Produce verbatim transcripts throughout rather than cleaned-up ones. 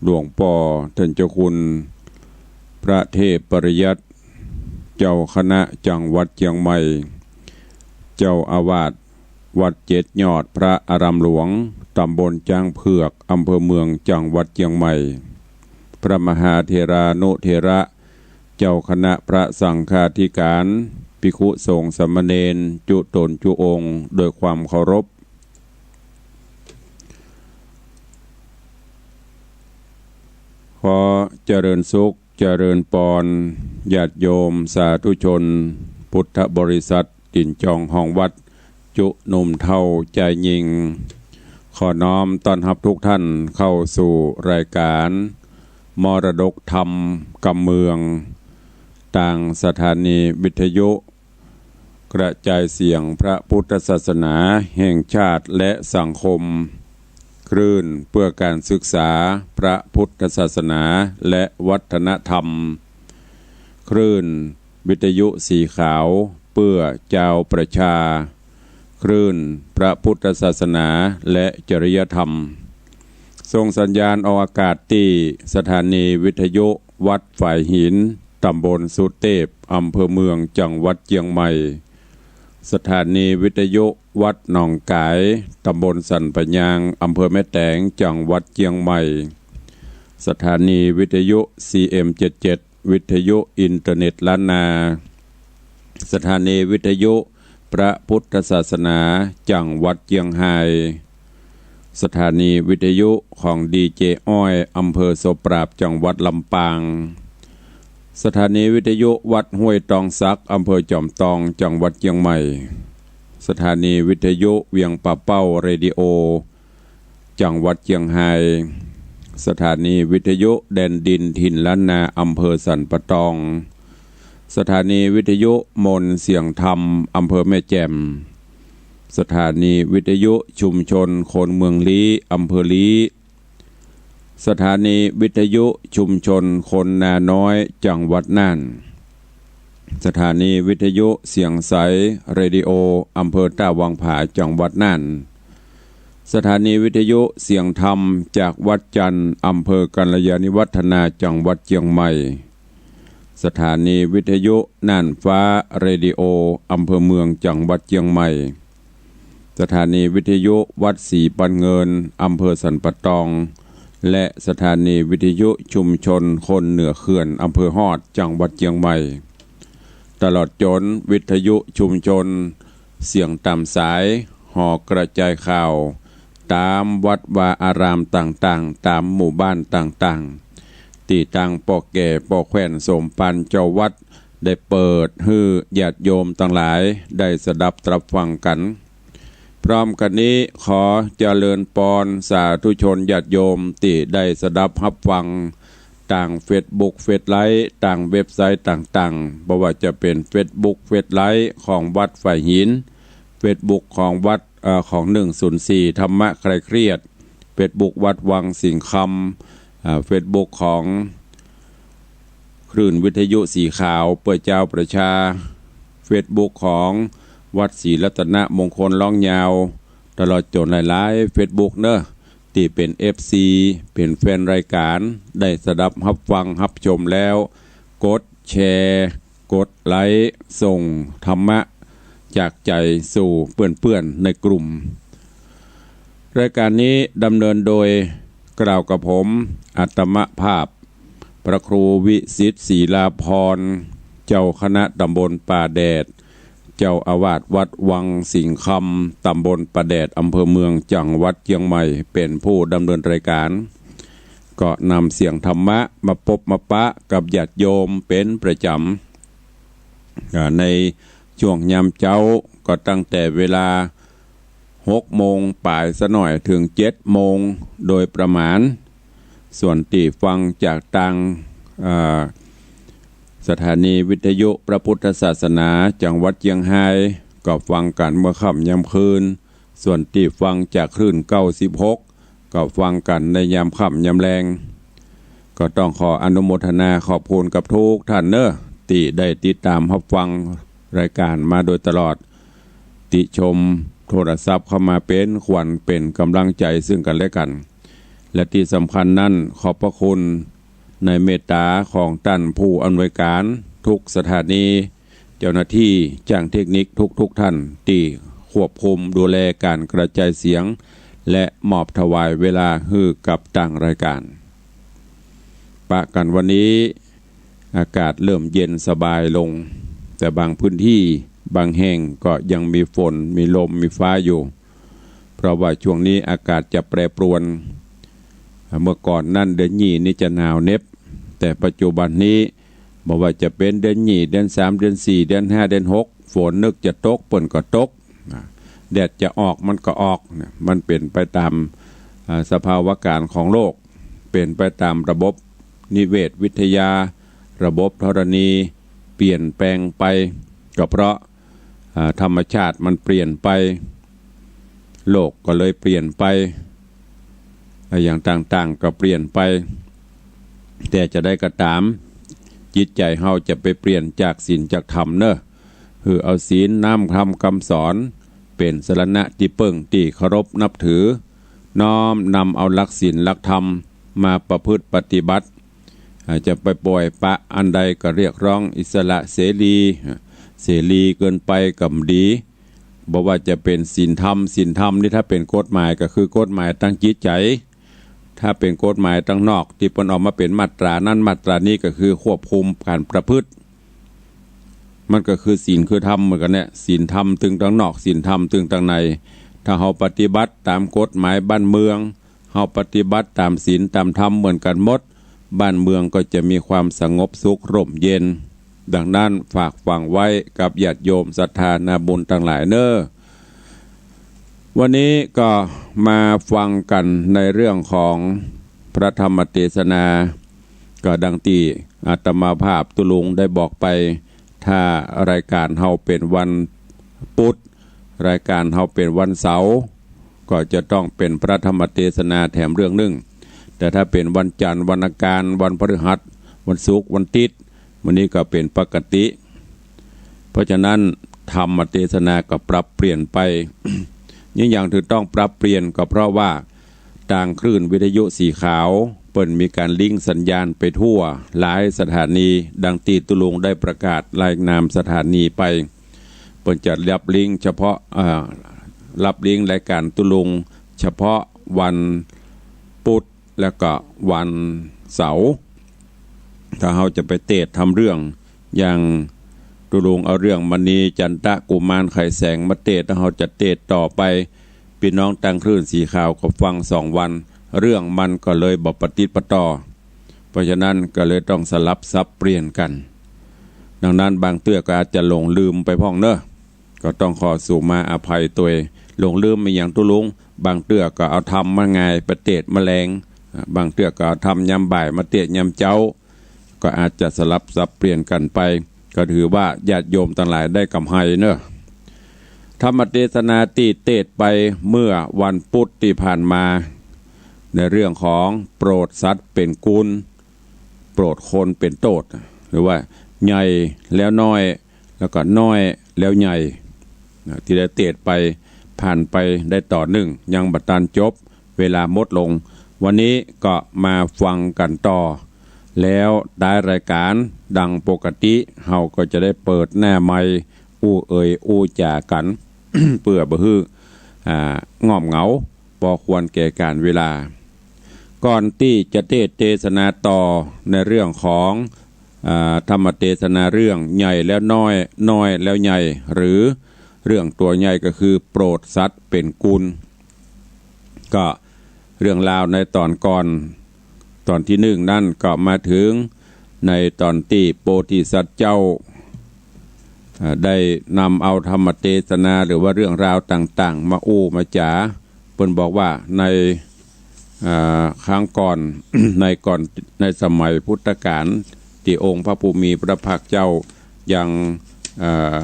หลวงป้อต้านเจ้าคุณพระเทพปริยัติ เจ้าคณะจังหวัดเจียงใหม่ เจ้าอาวาสวัดเจ็ดยอดพระอารามหลวง ตำบลจ๊างเผือก อำเภอเมือง จังหวัดเจียงใหม่ พระมหาเถรานุเถระ เจ้าคณะพระสังฆาธิการ ภิกขุสงฆ์สามเณร จุ๊ต๋นจุ๊องค์ โดยความเคารพ ขอเจริญสุข เจริญปอน ญาติโยมสาธุชน พุทธบริษัท ติ่นจองห้องวัด จุ๊หนุ่มเฒ่าจายญิง ขอน้อมต้อนฮับทุกท่านเข้าสู่รายการมรดกธรรมกำเมือง ตางสถานีวิทยุกระจายเสียงพระพุทธศาสนาแห่งชาติและสังคม คลื่นเพื่อการศึกษาพระพุทธศาสนาและวัฒนธรรม คลื่นวิทยุสีขาวเพื่อจาวประชา คลื่นพระพุทธศาสนาและจริยธรรม ส่งสัญญาณออกอากาศตี้สถานีวิทยุวัดฝายหิน ตำบลสุเตพ อำเภอเมือง จังหวัดเจียงใหม่ สถานีวิทยุวัดหนองก๋าย ตำบลสันป่ายาง อำเภอแม่แตง จังหวัดเจียงใหม่ สถานีวิทยุ ซีเอ็มเจ็ดเจ็ด วิทยุอินเทอร์เน็ตล้านนา สถานีวิทยุพระพุทธศาสนาจังหวัดเจียงฮาย สถานีวิทยุของดีเจอ้อย อำเภอโสปราบ จังหวัดลำปาง สถานีวิทยุวัดห้วยตองสัก อำเภอจอมตอง จังหวัดเจียงใหม่ สถานีวิทยุเวียงป่าเป้าเรดิโอ จังหวัดเจียงฮาย สถานีวิทยุแดนดินถิ่นล้านนา อำเภอสันป่าตอง สถานีวิทยุมนต์เสียงธรรม อำเภอแม่แจ่ม สถานีวิทยุชุมชนคนเมืองลี้ อำเภอลี้ สถานีวิทยุชุมชนคนนาน้อย จังหวัดน่าน สถานีวิทยุเสียงใสเรดิโอ อำเภอต้าวังผา จังหวัดน่าน สถานีวิทยุเสียงธรรมจากวัดจันทร์ อำเภอกัลยาณิวัฒนา จังหวัดเจียงใหม่ สถานีวิทยุน่านฟ้าเรดิโอ อำเภอเมือง จังหวัดเจียงใหม่ สถานีวิทยุวัดศรีปันเงิน อำเภอสันป่าตอง และสถานีวิทยุชุมชนคนเหนือเขื่อน อำเภอฮอด จังหวัดเจียงใหม่ ตลอดจ๋นวิทยุชุมชนเสียงต๋ามสาย หอกระจายข่าว ต๋ามวัดวาอารามต่างๆ ต๋ามหมู่บ้านต่างๆ ตี้ตางป้อแก่ป้อแคว่นโสมปันเจ้าวัด ได้เปิดหื้อญาติโยมตังหลายได้สดับตรับฟังกั๋น พร้อมกั๋นนี้ขอเจริญปอนสาธุชนญาติโยมตี้ได้สดับฮับฟังตางเฟซบุ๊ก เฟซไลฟ์ ตางเว็บไซต์ต่างๆ บ่ว่าจะเป๋นเฟซบุ๊ก เฟซไลฟ์ของวัดฝายหิน เฟซบุ๊กของวัด เอ่อ ของหนึ่งศูนย์สี่ธรรมะคลายเครียด เฟซบุ๊กวัดวังสิงห์คำ อ่า เฟซบุ๊กของคลื่นวิทยุสีขาวเปื้อจาวประชา เฟซบุ๊กของวัดศรีรัตนมงคลร้องยาว ตลอดจ๋นหลายๆ เฟซบุ๊กเนาะ ตี้เป๋นเอฟซี เป๋นแฟนรายการ ได้สดับฮับฟังฮับชมแล้ว กดแชร์ กดไลก์ ส่งธรรมะจากใจ๋สู่เปื้อนๆ ในกลุ่ม รายการนี้ดำเนินโดยกล่าวกับผม อัตมภาพ พระครูวิสิทธิ์ ศิลาภรณ์ เจ้าคณะตำบลป่าแดด เจ้าอาวาสวัดวังสิงห์คำ ตำบลป่าแดด อำเภอเมือง จังหวัดเจียงใหม่ เป๋นผู้ดำเนินรายการ ก็นำเสียงธรรมะมาปบมาปะกับญาติโยมเป๋นประจ๋ำ อ่า ในช่วงยามเจ๊าก็ตั้งแต่เวลาหกโมงป๋ายสะหน่อยเถิงเจ็ดโมงโดยประมาณ ส่วนตี้ฟังจากตาง อ่า สถานีวิทยุพระพุทธศาสนาจังหวัดเจียงฮาย ก็ฟังกั๋นเมื่อค่ำยามคืน ส่วนตี้ฟังจากคลื่นเก้าสิบหก ก็ฟังกั๋นในยามค่ำยามแลง ก็ต้องขออนุโมทนาขอบคุณกับทุกท่านเนาะ ตี้ได้ติดต๋ามฮับฟังรายการมาโดยตลอด ติชมโทรศัพท์เข้ามาเป๋นขวัญเป๋นก๋ำลังใจ๋ซึ่งกั๋นและกั๋น และตี้สำคัญนั้นขอบพระคุณในเมตตาของต้านผู้อำนวยก๋านทุกสถานี เจ้าหน้าตี้จ้างเทคนิคทุกๆ ต้านตี้ควบคุมดูแลก๋านกระจายเสียง และมอบถวายเวลาหื้อกับตางรายก๋าน ปะกั๋นวันนี้อากาศเริ่มเย็นสบายลง แต่บางพื้นตี้บางแห่งก็ยังมีฝนมีลมมีฟ้าอยู่ เพราะว่าช่วงนี้อากาศจะแปรปรวน เมื่อก่อนนั้นเดือนยี่นี่จะหนาวเหน็บ แต่ปัจจุบันนี้บ่ว่าจะเป๋นเดือนยี่ เดือนสาม เดือนสี่ เดือนห้า เดือนหก ฝนนึกจะตกเปิ้นก็ตก แดดจะออกมันก็ออก เนี่ย มันเป๋นไปต๋าม อ่า สภาวะก๋ารณ์ของโลก เป๋นไปต๋ามระบบนิเวศวิทยา ระบบธรณีเปลี่ยนแปลงไป ก็เพราะ อ่า ธรรมชาติมันเปลี่ยนไป โลกก็เลยเปลี่ยนไป อย่างต่างๆ ก็เปลี่ยนไป แต่จะใดก็ต๋าม จิตใจ๋เฮาจะไปเปลี่ยนจากศีลจากธรรมเนาะ หื้อเอาศีล น้ำ ธรรม กำสอน เป๋นสรณะตี้เปิ้งตี้เคารพนับถือ น้อมนำเอาหลักศีลหลักธรรมมาประพฤติปฏิบัติ อ่า จะไปปล่อยปละอันใดก็เรียกร้องอิสระเสรี อ่า เสรีเกินไปก็บ่ดี บ่ว่าจะเป๋นศีลธรรม ศีลธรรมนี่ถ้าเป๋นกฎหมายก็คือกฎหมายตางจิตใจ๋ ถ้าเป๋นกฎหมายตางนอกตี้เปิ้นออกมาเป๋นมาตรานั้นมาตรานี้ก็คือควบคุมก๋านประพฤติ มันก็คือศีลคือธรรมเหมือนกั๋นเนี่ย ศีลธรรมตึงตางนอก ศีลธรรมตึงตางใน ถ้าเฮาปฏิบัติต๋ามกฎหมายบ้านเมือง เฮาปฏิบัติต๋ามศีลต๋ามธรรมเหมือนกั๋นหมด บ้านเมืองก็จะมีความสงบสุขร่มเย็น ดังนั้นฝากฝังไว้กับญาติโยมศรัทธานาบุญตังหลายเนาะ วันนี้ก็มาฟังกั๋นในเรื่องของพระธรรมเตสนา ก็ดังตี้อาตมาภาพตุ๊ลุงได้บอกไป ถ้ารายก๋านเฮาเป๋นวันปุธ รายก๋านเฮาเป๋นวันเสาร์ ก็จะต้องเป๋นพระธรรมเตสนาแถมเรื่องนึ่ง แต่ถ้าเป๋นวันจันทร์ วันอังคาร วันพฤหัส วันศุกร์ วันติ๊ด วันนี้ก็เป๋นปกติ เพราะฉะนั้นธรรมเตสนาก็ปรับเปลี่ยนไป ยิ่งอย่างที่ต้องปรับเปลี่ยนก็เพราะว่าตางคลื่นวิทยุสีขาว เปิ้นมีก๋านลิงก์สัญญาณไปทั่วหลายสถานี ดังตี้ตุ๊ลุงได้ประกาศลายนามสถานีไป เปิ้นจะรับลิงก์เฉพาะ เอ่อ รับลิงก์รายก๋านตุ๊ลุงเฉพาะวันปุธ แล้วก็วันเสาร์ ถ้าเฮาจะไปเตสน์ทำเรื่อง อย่างตุ๊ลุงเอาเรื่องมณีจันตะกุมารไขแสงมาเตสน์ ถ้าเฮาจะเตสน์ต่อไป ปี้น้องตางคลื่นสีขาวก็ฟังสองวัน เรื่องมันก็เลยบ่ปะติดปะต่อ เพราะฉะนั้นก็เลยต้องสลับสับเปลี่ยนกั๋น ดังนั้นบางเตื้อก็อาจจะหลงลืมไปพ่องเนาะ ก็ต้องขอสู่มาอภัยตวย หลงลืมอะหยังตุ๊ลุง บางเตื้อก็เอาธรรมมาง่ายไปเตสน์มาแลง อ่า บางเตื้อก็เอาธรรมยามบ่ายมาเตสน์ยามเจ๊า ก็อาจจะสลับสับเปลี่ยนกั๋นไป ก็ถือว่าญาติโยมตังหลายได้กำไรเนาะ ธรรมเตสนาตี้เตสน์ไปเมื่อวันปุธตี้ผ่านมา ในเรื่องของโปรดสัตว์เป๋นกูล โปรดคนเป๋นโต้ษ หรือว่าใหญ่แล้วน้อย แล้วก็น้อยแล้วใหญ่ นะ ตี้ได้เตสน์ไป ผ่านไปได้ต๋อนนึ่ง ยังบ่ตันจบ เวลาหมดลง วันนี้ก็มาฟังกั๋นต่อ แล้วต๊ายรายก๋านดังปกติ เฮาก็จะได้เปิดหน้าไมค์อู้เอ่ยอู้จ๋ากั๋น เปื้อบ่หื้อ อ่า ง่อมเหงา ปอควรแก่ก๋าลเวลา ก่อนตี้จะเตสน์เตสนาต่อในเรื่องของ อ่า ธรรมเตสนาเรื่องใหญ่แล้วน้อย น้อยแล้วใหญ่ หรือเรื่องตั๋วใหญ่ก็คือโปรดสัตว์เป๋นกูล ก็เรื่องราวในต๋อนก่อน ต๋อนตี้นึ่งนั้นก็มาเถิงในต๋อนตี้โพธิสัตว์เจ้า อ่า ได้นำเอาธรรมเตสนาหรือว่าเรื่องราวต่างๆ มาอู้มาจ๋า เปิ้นบอกว่าใน อ่า ครั้งก่อน ในก่อน ในสมัยพุทธกาล ตี้องค์พระผู้มีพระภาคเจ้ายัง อ่า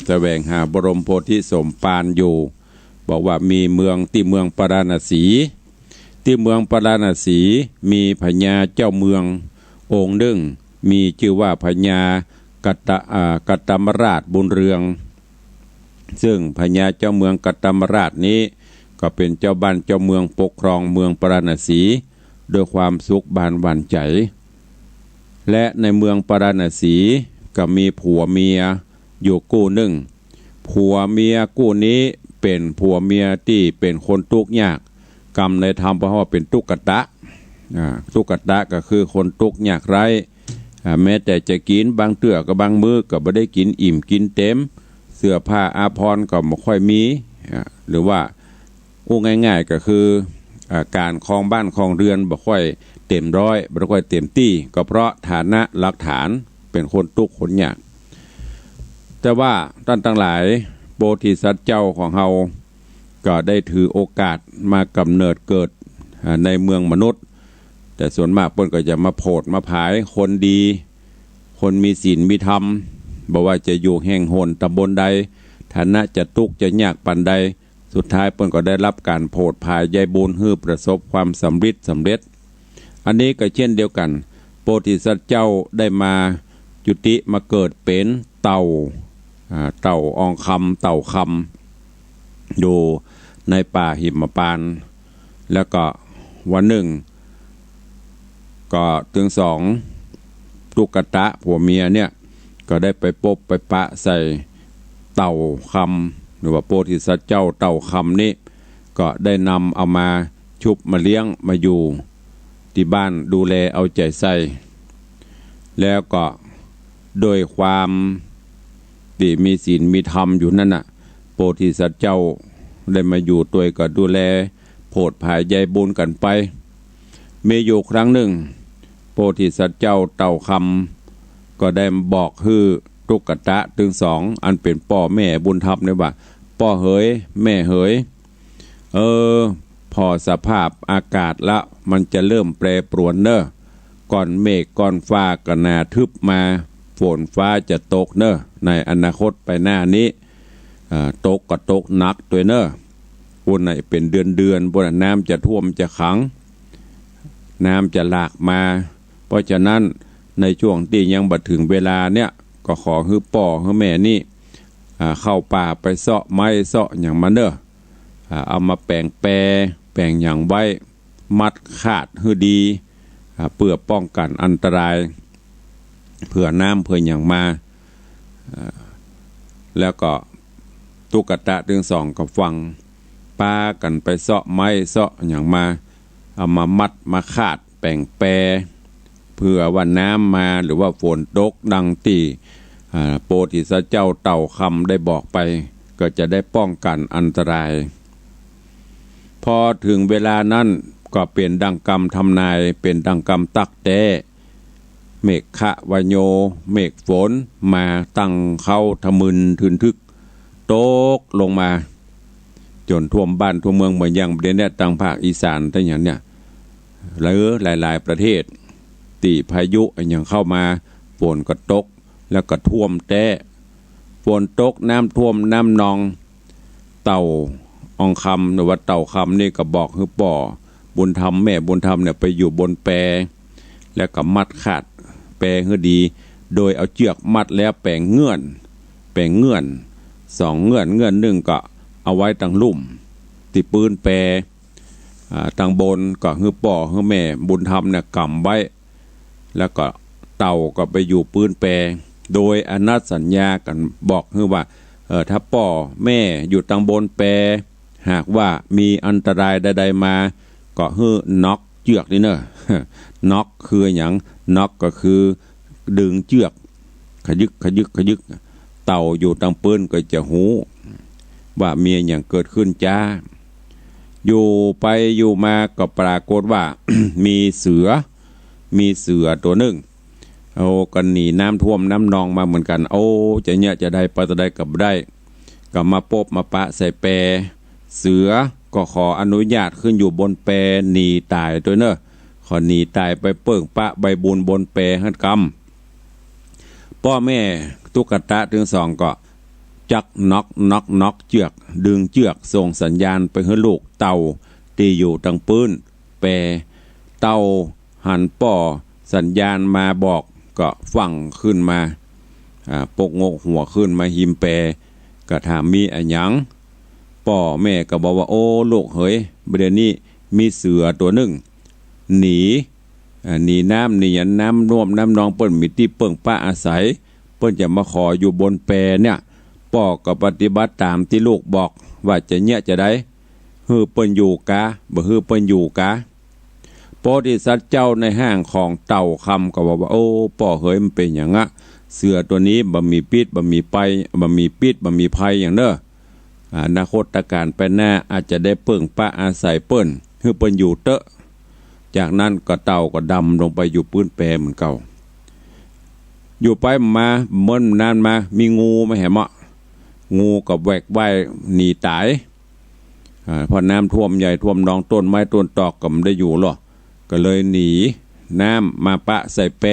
แสวงหาบรมโพธิสมภารอยู่ บอกว่ามีเมือง ตี้เมืองปาราณสี ตี้เมืองปาราณสีมีพญาเจ้าเมืององค์นึ่ง มีจื้อว่าพญากัตตะ อ่า กัตตมราชบุญเรือง ซึ่งพญาเจ้าเมืองกัตตมราชนี้ ก็เป๋นเจ้าบ้านเจ้าเมืองปกครองเมืองปาราณสีด้วยความสุขบานหวั่นใจ๋ และในเมืองปาราณสีก็มีผัวเมียอยู่กู้นึ่ง ผัวเมียกู้นี้เป๋นผัวเมียตี้เป๋นคนตุ๊กข์ยาก กำในธรรมเปิ้นว่าเป๋นตุ๊กตะ อ่า ตุ๊กตะก็คือคนตุ๊กข์ยากไร้ อ่า แม้แต่จะกิ๋นบางเตื้อก็บางมื้อก็บ่ได้กิ๋นอิ่มกิ๋นเต๋ม เสื้อผ้าอาภรณ์ก็บ่ค่อยมี อ่า หรือว่า อู้ง่ายๆ ก็คือ อ่า ก๋านครองบ้านครองเฮือนบ่ค่อยเต๋มร้อย บ่ค่อยเต๋มตี้ ก็เพราะฐานะหลักฐานเป๋นคนตุ๊กข์คนยาก แต่ว่าต้านตังหลาย โพธิสัตว์เจ้าของเฮาก็ได้ถือโอกาสมากำเนิดเกิด อ่า ในเมืองมนุษย์ แต่ส่วนมากเปิ้นก็จะมาโผดมาผายคนดี คนมีศีลมีธรรม บ่ว่าจะอยู่แห่งหนตำบลใด ฐานะจะตุ๊กข์จะยากปานใด สุดท้ายเปิ้นก็ได้ฮับก๋านโผดผายใยบุญหื้อประสบความสำริดสำเร็จ อันนี้ก็เช่นเดียวกั๋น โพธิสัตว์เจ้าได้มาจุติมาเกิดเป๋นเต่า อ่า เต่าอองคำ เต่าคำ อยู่ในป่าหิมพานต์ แล้วก็วันนึ่ง ก็ตึงสองตุ๊กตะผัวเมียเนี่ย ก็ได้ไปปบไปปะใส่เต่าคำ หรือว่าโพธิสัตว์เจ้าเต่าคำนี้ ก็ได้นำเอามาชุบมาเลี้ยงมาอยู่ตี้บ้านดูแลเอาใจ๋ใส่ แล้วก็โดยความตี้มีศีลมีธรรมอยู่นั้นน่ะ โพธิสัตว์เจ้าได้มาอยู่ตวยก็ดูแลโผดผายใยบุญกั๋นไป มีอยู่ครั้งนึ่ง โพธิสัตว์เจ้าเต่าคำก็ได้บอกหื้อตุ๊กตะตึงสอง อันเป๋นป้อแม่บุญธรรมเนี่ยว่า ป้อเหย แม่เหย เออ ผ่อสภาพอากาศละ มันจะเริ่มแปรปรวนเน่อ ก้อนเมฆก้อนฟ้าก็หนาทึบมา ฝนฟ้าจะตกเน่อ ในอนาคตไปหน้านี้ อ่า ตกก็ตกหนักตวยเน่อ ปู้นน่ะเป๋นเดือนๆ ปู้นน่ะน้ำจะท่วมจะขัง น้ำจะหลากมา เพราะฉะนั้นในช่วงตี้ยังบ่เถิงเวลาเนี่ย ก็ขอหื้อป้อหื้อแม่นี่ อ่า เข้าป่าไปเซาะไม้เซาะหยังมาเน่อ อ่า เอามาแป๋งแป แป๋งหยังไว้ มัดคาดหื้อดี อ่า เปื้อป้องกั๋นอันตราย เผื่อน้ำเผื่อหยังมา อ่า แล้วก็ตุ๊กตะตึงสองก็ฟัง ปากั๋นไปเซาะไม้เซาะหยังมา เอามามัดมาคาดแป๋งแป เผื่อว่าน้ำมาหรือว่าฝนตกดังตี้ อ่า โพธิสัตว์เจ้าเต่าคำได้บอกไป ก็จะได้ป้องกั๋นอันตราย พอเถิงเวลานั้นก็เป๋นดังกำทำนาย เป๋นดังกำตั๊กแต๊ เมฆคะวาโย เมฆฝนมาตั้งเค้าทะมึนทึนทึก ตกลงมา จ๋นท่วมบ้านท่วมเมือง เหมือนอย่างเดี๋ยวนี้ตางภาคอีสานตางหยังเนี่ย หรือหลายๆ ประเทศ ตี้พายุอะหยังเข้ามา ฝนก็ตก แล้วก็ท่วมแต๊ ฝนตก น้ำท่วม น้ำนอง เต่าอองคำ หรือว่าเต่าคำนี่ก็บอกหื้อป้อบุญธรรมแม่บุญธรรมเนี่ยไปอยู่บนแป แล้วก็มัดคาดแปหื้อดี โดยเอาเจื้อกมัดแล้วแป๋งเงื่อน แป๋งเงื่อนสองเงื่อน เงื่อนนึ่งก็เอาไว้ตังลุ่มตี้ปื๊นแป อ่า ตังบนก็หื้อป้อหื้อแม่บุญธรรมเนี่ยกำไว้ แล้วก็เต่าก็ไปอยู่ปื๊นแป โดยอนัตสัญญากั๋นบอกหื้อว่า เอ่อ ถ้าป้อแม่อยู่ตังบนแป หากว่ามีอันตรายใดๆ มา ก็หื้อน็อกเจื้อกนี่เน่อ น็อกคือหยัง น็อกก็คือดึงเจื้อก ขยึกขยึกขยึก เต่าอยู่ตังปื๊นก็จะฮู้ว่ามีอะหยังเกิดขึ้นจ้า อยู่ไปอยู่มาก็ปรากฏว่า มีเสือ มีเสือตั๋วนึ่ง โอ้ ก็หนีน้ำท่วมน้ำนองมาเหมือนกั๋น โอ้ จะเยียะจะใดไปตะใดก็บ่ได้ ก็มาปบมาปะใส่แป เสือก็ขออนุญาตขึ้นอยู่บนแป หนีต๋ายตวยเน่อ ขอหนีต๋ายไปเปิ้งปะใบบุญบนแปหั้นกำ ป้อแม่ตุ๊กตะตึงสองก็จักน็อกน็อกน็อกเจื้อก ดึงเจื้อกส่งสัญญาณไปหื้อลูกเต่าตี้อยู่ตังปื๊นแป เต่าหันป้อสัญญาณมาบอกก็ฟั่งขึ้นมา อ่า ปกงกหัวขึ้นมาฮิมแป ก็ถามมีอะหยัง ป้อแม่ก็บอกว่า โอ้ ลูกเหย บ่าเดี่ยวนี้มีเสือตั๋วนึ่ง หนี อ่า หนีน้ำ หนีหยัง น้ำน่วมน้ำนอง เปิ้นบ่มีตี้เปิ้งปะอาศัย เปิ้นจะมาขออยู่บนแปเนี่ย ป้อก็ปฏิบัติต๋ามตี้ลูกบอก ว่าจะเยียะจาใด หื้อเปิ้นอยู่กา บ่หื้อเปิ้นอยู่กา โพธิสัตว์เจ้าในฮ่างของเต่าคำก็บอกว่า โอ้ ป้อเหย มันเป๋นหยังอะ เสือตั๋วนี้บ่มีปิด บ่มีไป บ่มีปิด บ่มีภัยหยังเน่อ อนาคตก๋านไปหน้าอาจจะได้เปิ้งปะอาศัยเปิ้น หื้อเปิ้นอยู่เต๊อะ จากนั้นก็เต่าก็ดำลงไปอยู่ปื้นแปเหมือนเก่า อยู่ไปมา บ่นานมา มีงูมาแหมเมาะ งูก็แหวกว่ายหนีต๋าย อ่า เพราะน้ำท่วมใหญ่ท่วมนอง ต้นไม้ต้นตอกก็บ่ได้อยู่หรอก ก็เลยหนีน้ำมาปะใส่แป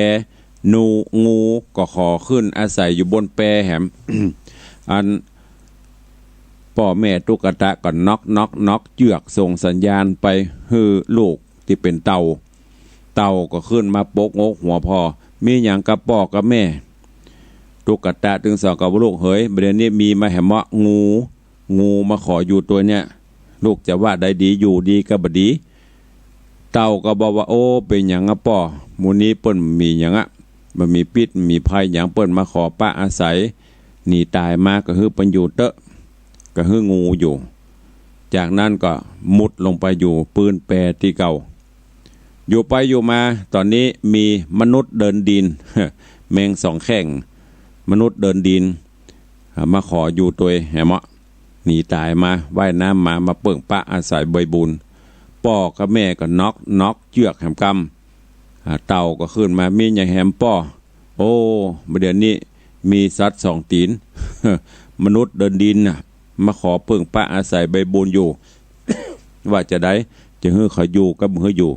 หนู งูก็ขอขึ้นอาศัยอยู่บนแปแหม อันป้อแม่ตุ๊กตาก็น็อก น็อก น็อกเจือก ส่งสัญญาณไปหื้อลูกตี้เป๋นเต่า เต่าก็ขึ้นมาปกอกหัวพ่อ มีหยังกาป้อกับแม่ ตุ๊กตาตึงสองก็ว่า ลูกเหย บ่าเดี่ยวนี้มีมาแหมเมาะ งู งูมาขออยู่ตวยเนี่ย ลูกจะว่าใดดี อยู่ดีกาบ่ดี เต่าก็บอกว่า โอ้ เป๋นหยังอะป้อ หมู่นี้เปิ้นบ่มีหยังอะ บ่มีปิด บ่มีภัยหยัง เปิ้นมาขอปะอาศัย หนีต๋ายมา ก็หื้อเปิ้นอยู่เต๊อะ ก็หื้องูอยู่ จากนั้นก็มุดลงไปอยู่ปื้นแปตี้เก่า อยู่ไปอยู่มา ต๋อนนี้มีมนุษย์เดินดิน แมงสองแข้ง มนุษย์เดินดิน อ่า มาขออยู่ตวยแหมเมาะ หนีต๋ายมา ว่ายน้ำมา มาเปิ้งปะอาศัยใบบุญ ป้อกับแม่ก็น็อก น็อกเจือกแหมกำ อ่า เต่าก็ขึ้นมา มีหยังแหมป้อ โอ้ บ่าเดี่ยวนี้มีสัตว์สองตี๋น มนุษย์เดินดินน่ะ มาขอเปิ้งปะอาศัยใบบุญอยู่ ว่าจาใด จะหื้อเขาอยู่กาบ่หื้ออยู่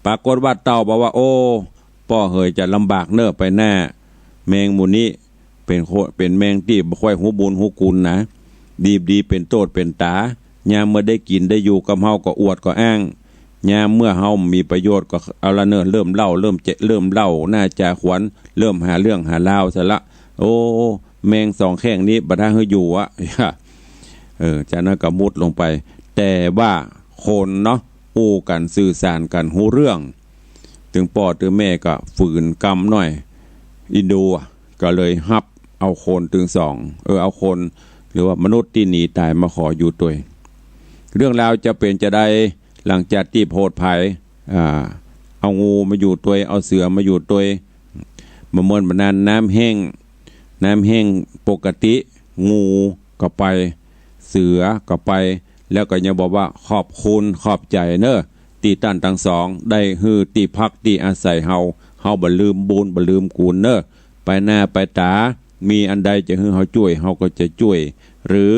ปรากฏว่าเต่าบอกว่า โอ้ ป้อเหย จะลำบากเน่อไปหน้า แมงหมู่นี้เป๋นโค เป๋นแมงตี้บ่ค่อยฮู้บุญฮู้คุณนะ ดีบ่ดีเป๋นโต้ษเป๋นต๋า ยามเมื่อได้กิ๋นได้อยู่กับเฮาก็อวดก็อ้าง ยามเมื่อเฮาบ่มีประโยชน์ก็เอาละเน่อ เริ่มเล่า เริ่มเจาะ เริ่มเล่าหน้าจ๋าขวัญ เริ่มหาเรื่องหาราวซะละ โอ้ แมงสองแข้งนี้บ่ถ้าหื้ออยู่อะ เออ จากนั้นก็มุดลงไป แต่ว่าคนเนาะ อู้กั๋นสื่อสารกั๋นฮู้เรื่อง ตึงป้อตึงแม่ก็ฝืนกำหน่อย อินดูอะ ก็เลยฮับเอาคนตึงสอง เออ เอาคน หรือว่ามนุษย์ตี้หนีต๋ายมาขออยู่ตวย เรื่องราวจะเป๋นจาใด หลังจากตี้โผดภัย อ่า เอางูมาอยู่ตวย เอาเสือมาอยู่ตวย บ่เมินบ่นาน น้ำแห้ง น้ำแห้งปกติ งูก็ไป เสือก็ไป แล้วก็ยังบอกว่า ขอบคุณขอบใจ๋เน่อ ตี้ต้านตึงสองได้หื้อตี้พักตี้อาศัยเฮา เฮาบ่ลืมบุญบ่ลืมคุณเน่อ ไปหน้าไปต๋า มีอันใดจะหื้อเฮาจ้วย เฮาก็จะจ้วย หรือ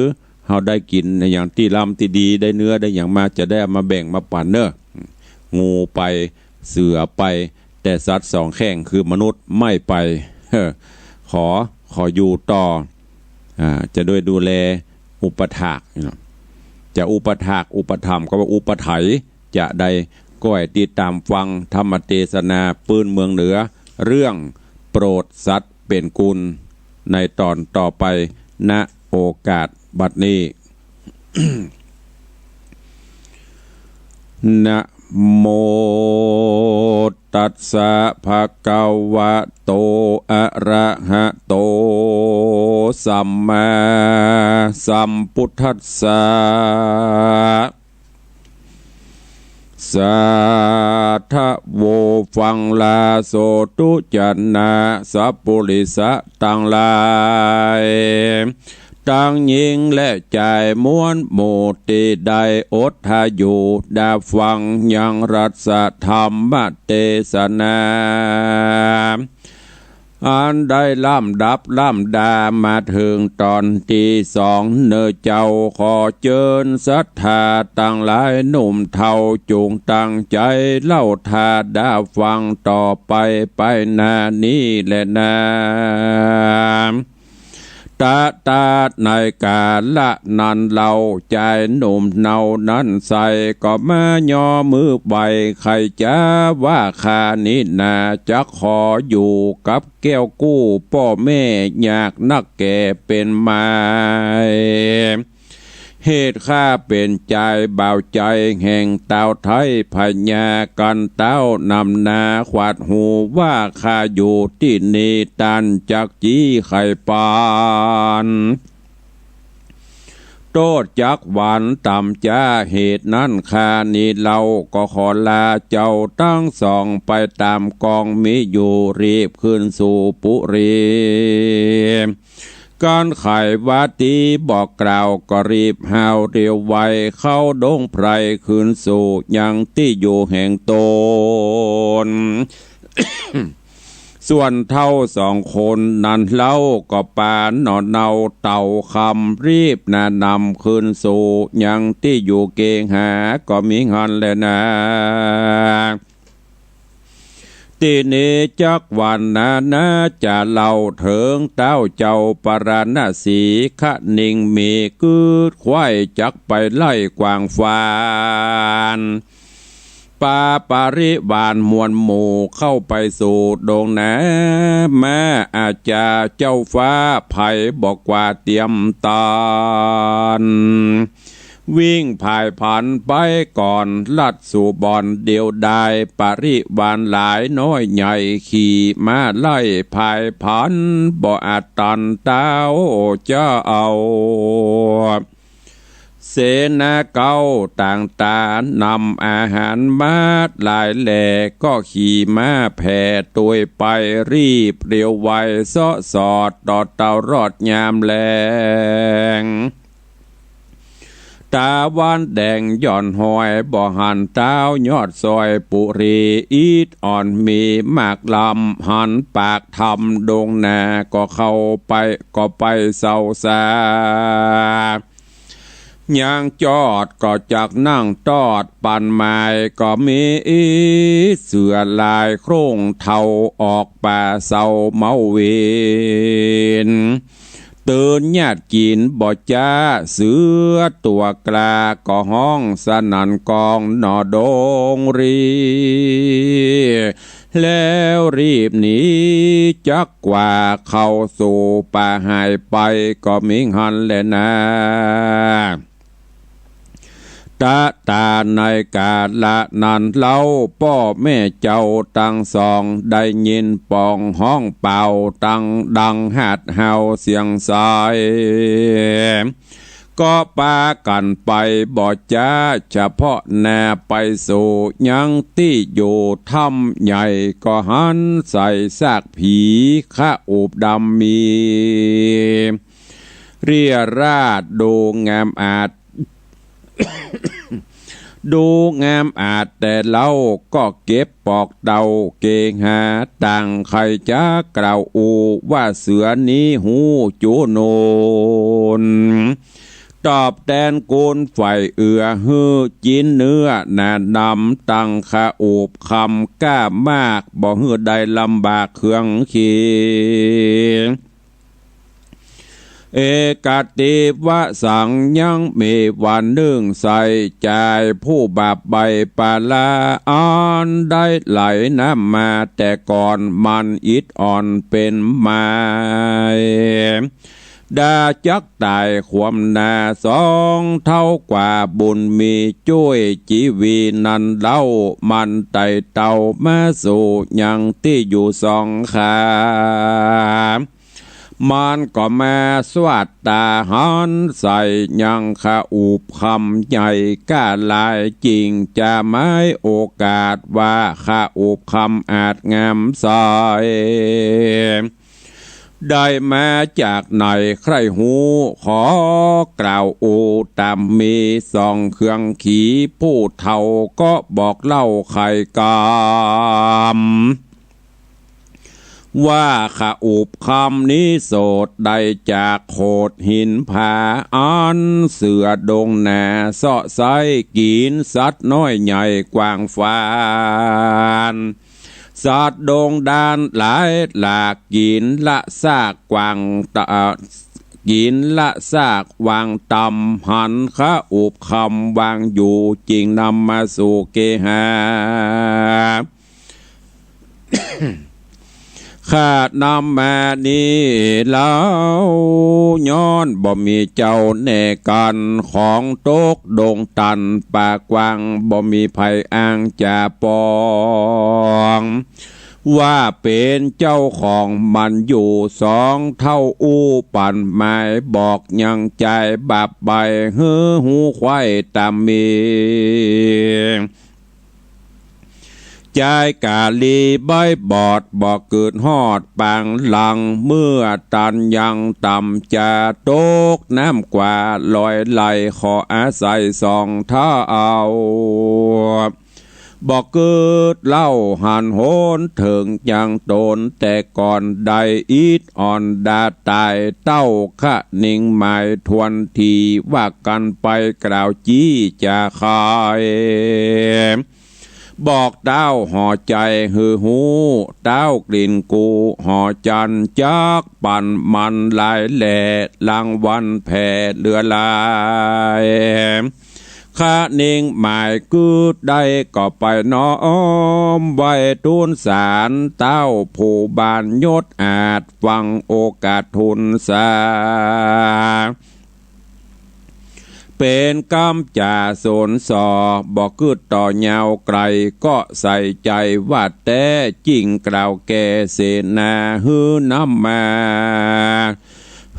เฮาได้กิ๋นอะหยังตี้ล้ำตี้ดี ได้เนื้อได้หยังมา จะได้เอามาแบ่งมาปั๋นเน่อ งูไป เสือไป แต่สัตว์สองแข้งคือมนุษย์ไม่ไป ขอ ขออยู่ต่อ อ่า จะได้ดูแลอุปถาก จะอุปถาก อุปถัมภ์ ก็ว่าอุปถัย จะได้ ก้อยติดต๋ามฟังธรรมเตสนาปื้นเมืองเหนือ เรื่องโปรดสัตว์เป๋นกุณ ในต๋อนต่อไป ณ โอกาสบัดนี้ นะโมตัสสะ ภะคะวะโต อะระหะโต สัมมาสัมพุทธัสสะ สาธะโว ฟังลาโสตุ จะนะสัปปุริสะตังหลาย ตังญิงและจายม้วนหมู่ ตี้ได้อดถ้าอยู่ดาฟังยังรัสธรรมเตสนา อันได้ลำดับลำดามาเถิงต๋อนตี้สอง เน่อเจ้า ขอเจิญศรัทธาตังหลายหนุ่มเฒ่า จุ่งตั้งใจ๋เล่าถ้าดาฟังต่อไป ไปหน้านี้แลนา ตะตาในกาละนั้นเล่า จายหนุ่มเหล่านั้นใส่ ก็มาย่อมือไหว้ ใค่จ๋าว่า ข้านี้นาจักขออยู่กับแก้วกู้ ป้อแม่ยากนักแก่เป๋นไม้ เหตุข้าเป๋นจายบ่าวใจ๋แห่งตาวไทย พญากั๋นเต้านำหน้าขวัดหูว่า ข้าอยู่ตี้นี่ ต้านจักจี้ใค่ปาน โต้ษจักหวานต่ำจ๊า เหตุนั้นข้านี้เล่า ก็ขอลาเจ้าตังสองไปต๋ามกองมีอยู่ รีบขึ้นสู่ปุรี กั๋นใค่ว่าตี้บ่กล่าว ก็รีบฮาวเตียวไว เข้าดงไพร ขึ้นสู่ยังตี้อยู่แห่งต๋น ส่วนเฒ่าสองคนนั้นเล่า ก็ปาหน่อเนาเต่าคำ รีบหน้านำขึ้นสู่ยังตี้อยู่เกหา ก็มีหั้นแลนา ตี้นี้จักวันนานาจะเล่าเถิง เต๊าเจ้าปาราณสี คะนิงมีกืดไขว้ จักไปไล่กวางฟาน ปาปริวารมวลหมู่ เข้าไปสู่ดงนา มาอาจาเจ้าฟ้า ใผบ่กว่าเตียมต๋อน วิ่งผายผลันไปก่อน ลัดสู่บ่อนเดียวดาย ปริวารหลายน้อยใหญ่ ขี่ม้าไล่ผายผลัน บ่อาจตันเต๊าเจ้า เสนาเก๊าต่างต๋านำอาหารมาหลายแหล่ ก็ขี่ม้าแผ่ตวยไป รีบเตียวไว เซาะสอดต่อเต้ารอดยามแลง ต๋าวันแดงหย่อนหอย บ่หันเต๊ายอดซอยปุรี อิดอ่อนมีมากล้ำ หันปากถ้ำดงนา ก็เข้าไป ก็ไปเซาซา ยังจอดก็จักนั่งตอด ปันไม้ก็มีอิด เสือลายโคร่งเทา ออกป่าเซาเมาวิน ตื่นญาติกิ๋นบ่จ๊า เสือตั๋วกล้า ก็ฮ้องสนั่นกองหน่อดงรี แล้วรีบหนีจักกว่า เข้าสู่ป่าหายไป ก็มีหั้นแลนา ตะต๋าในกาละนั้นเล่า ป้อแม่เจ้าตังสอง ได้ยินป๋องฮ้องเป่า ตังดังหาดเฮาเสียงใส ก็ปากั๋นไปบ่จ๊า เฉพาะหน้าไปสู่ยังตี้อยู่ถ้ำใหญ่ ก็หันใส่ซากผี คะอูบดำมี เรียราษฎร์ดูงามอาจ ดูงามอาจแต่เล่า ก็เก็บปอกเต้าเกหา ต่างใค่จะกล่าวอู้ ว่าเสือนี้ฮู้จู๋นูน ตอบแตนกูลฝ่ายเอื้อ หื้อจิ๊นเนื้อหน้านำ ตังคะอูบคำกล้ามาก บ่หื้อได้ลำบากเครื่องขี เอกัตติวสัง ยังมีวันนึ่งใส่จาย ผู้บาปใบ้ปาละอันได้ไหลน้ำมาแต่ก่อน มันอิดอ่อนเป๋นไม้ ดาจักต๋ายความหน้าสองเท่ากว่า บุญมีจ้วยจีวีนั้นเล่า มันไต่เต้ามาสู่ยังตี้อยู่สองขา มันก็มาสวัสดต๋าหันใส่ยังคะอูบคำใหญ่กล้าหลาย จิ่งจะหมายโอกาสว่าคะอูบคำอาจงามใส ได้มาจากไหนใคร่ฮู้ ขอกล่าวอู้ต๋ามมี ส่องเครื่องขีผู้เฒ่าก็บอกเล่าไขกำ ว่าคะอูบคำนี้โสดได้จากโขดหินผา อันเสือดงนาเซาะไส้กิ๋นสัตว์น้อยใหญ่กว้างฟาน สัตว์ดงดานหลายหลากกิ๋นละซากกว้างตะ กิ๋นละซากวางตำ หันคะอูบคำวางอยู่ จิ่งนำมาสู่เกหา ใค ข้านำมานี้เล่า ย้อนบ่มีเจ้าแน่กั๋น ของตกดงตันป่ากว้าง บ่มีใผอ้างจะปอง ว่าเป๋นเจ้าของมันอยู่ สองเฒ่าอู้ปันหมาย บอกยังจายบับใบ้ หื้อฮู้ไขว้ต๋ามมี จายก๋าลีใบ้บอด บ่กึ๊ดฮอดปางหลัง เมื่อตันยังต่ำจะตกน้ำกว่า ลอยไหลขออาศัยสองเฒ่า บ่กึ๊ดเล่าหันหนเถิงยังต๋น แต่ก่อนได้อิดอ่อนดาต๋าย เต้าคะนิงหมายทวนที ว่ากั๋นไปกล่าวจี้จ๋าขาย บอกเต้าห่อใจ๋หื้อฮู้ เต้ากลิ่นกูห่อจันทร์ จักปั๋นมันหลายแหล่ รางวัลแผ่เหลือหลาย คะนิงหมายกึ๊ดได้ก็ไปน้อมไหว้ทูลสาร เต้าผู้บ้านยศอาจ ฟังโอกาสทูลสา เป๋นกำจ๋าสนส่อ บ่กึ๊ดต่อยาวไกล ก็ใส่ใจ๋ว่าแต๊จริง กล่าวแก่เสนาหื้อนำมา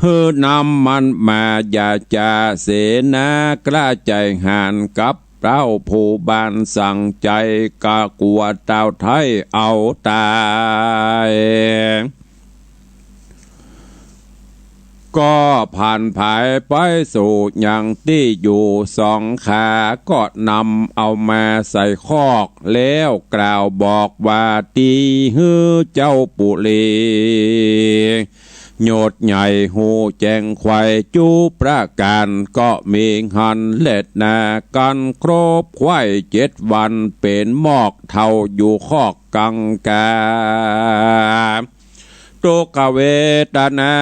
หื้อนำมันมา อย่าจ่าเสนากล้าใจ๋หาญ กับเต้าผู้บ้านสั่งใจ๋ กะกั๋วเต้าไท้เอาต๋าย ก็ผันผายไปสู่ยังตี้อยู่ สองขาก็นำเอามาใส่คอก แล้วกล่าวบอกว่า ตี้หื้อเจ้าปุรี ยศใหญ่ฮู้แจ้งไขว้จุประก๋าน ก็มีหันแลนากั๋นครบไขว้เจ็ดวัน เป๋นมอกเฒ่าอยู่คอกกังกา ทุกขเวทนา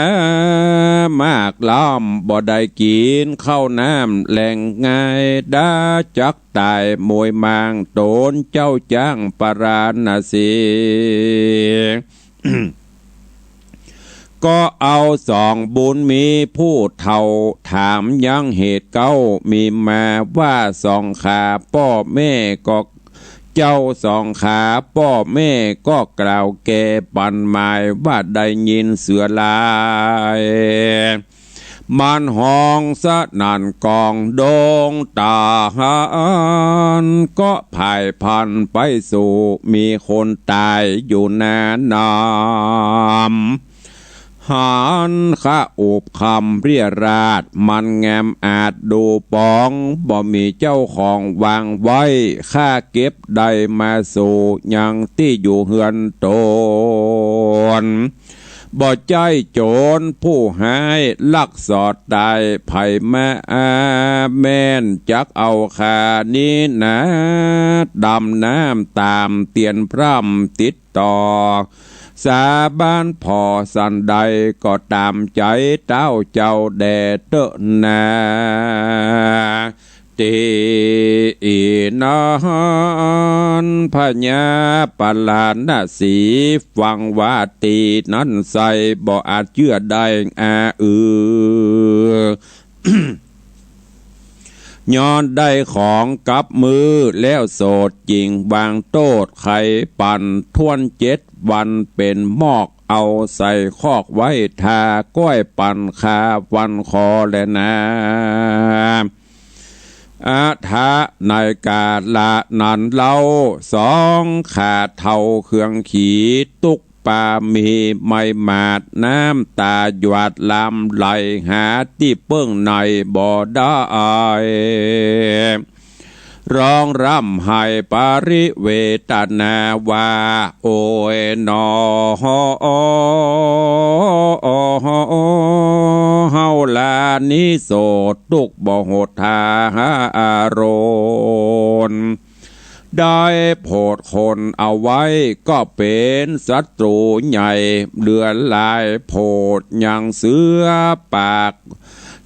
มากล้ำ บ่ได้กิ๋นข้าวน้ำแลงง่าย ดาจักต๋ายมวยมาง ต๋นเจ้าจ๊างปาราณสี ก็เอาสองบุญมีผู้เฒ่า ถามยังเหตุเก๊ามีมาว่า สองขาป้อแม่ก็ เจ้าสองขาป้อแม่ก็กล่าวแก่ปันหมายว่า ได้ยินเสือลายมันฮ้องสนั่นกองดง ต๋าหารก็ผ่ายพลันไปสู่ มีคนต๋ายอยู่นาน้ำ หันคะอุบคำเรียราษฎร์ มันแงมอาจดูปอง บ่มีเจ้าของวางไว้ ข้าเก็บได้มาสู่ยังตี้อยู่เฮือนต๋น บ่ใจ้โจ๋รผู้ฮ้ายลักสอดต๋าย ใผมาอาแม่นจักเอาข้านี้นา ดำน้ำต๋ามเตียนพร่ำติด ต่อสาบานผ่อสันใดก็ต๋ามใจ๋เต้าเจ้าแด่เต๊อะนา ตี้นั้นพญาปาราณสีฟังว่าตี้นั้นไส้ บ่อาจเจื้อได้อาอือ ย้อนได้ของกับมือแล้วโสด จึ่งวางโต้ษไขปั๋นถ้วนเจ็ดวัน เป๋นมอกเอาใส่คอกไว้ ทาก้อยปั๋นคาวันคอแลนา อะถะในกาละนั้นเล่า สองข้าเฒ่าเคืองขี ตุ๊ก ปามีไม้หมาด น้ำต๋าหยาดลำไหล หาตี้เปิ้งในบ่ได้ ฮ้องร่ำไห้ปริเวทนาว่า โอยหนอ เฮาลานี้โสด ตุ๊กข์บ่หดหาอารมณ์ ได้โผดคนเอาไว้ ก็เป๋นศัตรูใหญ่เหลือหลาย โผดยังเสือปาก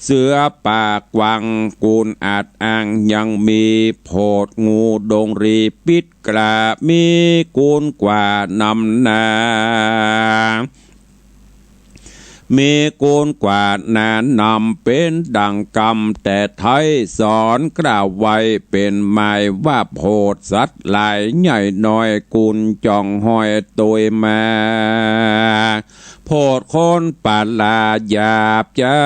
เสือป่ากวางกูลอาจอ้าง ยังมีโผดงูดงรีปิดกล้า มีกูลกว่านำหน้า มีกูลกว่านานำ เป๋นดั่งกำแต่ไท้ สอนกล้าวไว้เป๋นหมาย ว่าโผดสัตว์หลายใหญ่น้อย กูลจ่องห้อยตวยมา โผดคนป่าลาหยาบจ๊า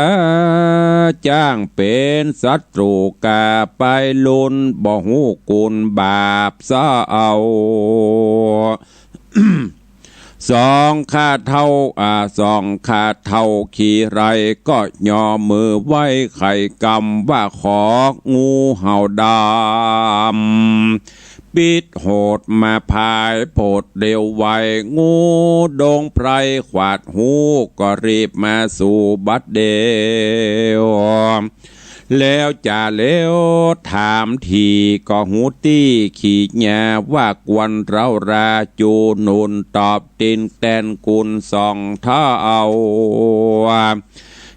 จ้าง เป๋นศัตรู๋กาไปลุน บ่ฮู้กูลบาปซะเอา สองข้าเฒ่า อ่า สองข้าเฒ่าขี้ไร้ ก็ยอมือไหว้ไขกำ ว่าของูเห่าดำ ปิดโหดมาพาย โผดเร็วไว งูดงไพรขวาดฮู้ ก็รีบมาสู่บัดเดียว แล้วจะเร็วถามถี่ ก็ฮู้ตี้ขี้หญ้า ว่ากวนเร้าราจู๋ หนุนตอบตินแตนกูลสองเฒ่า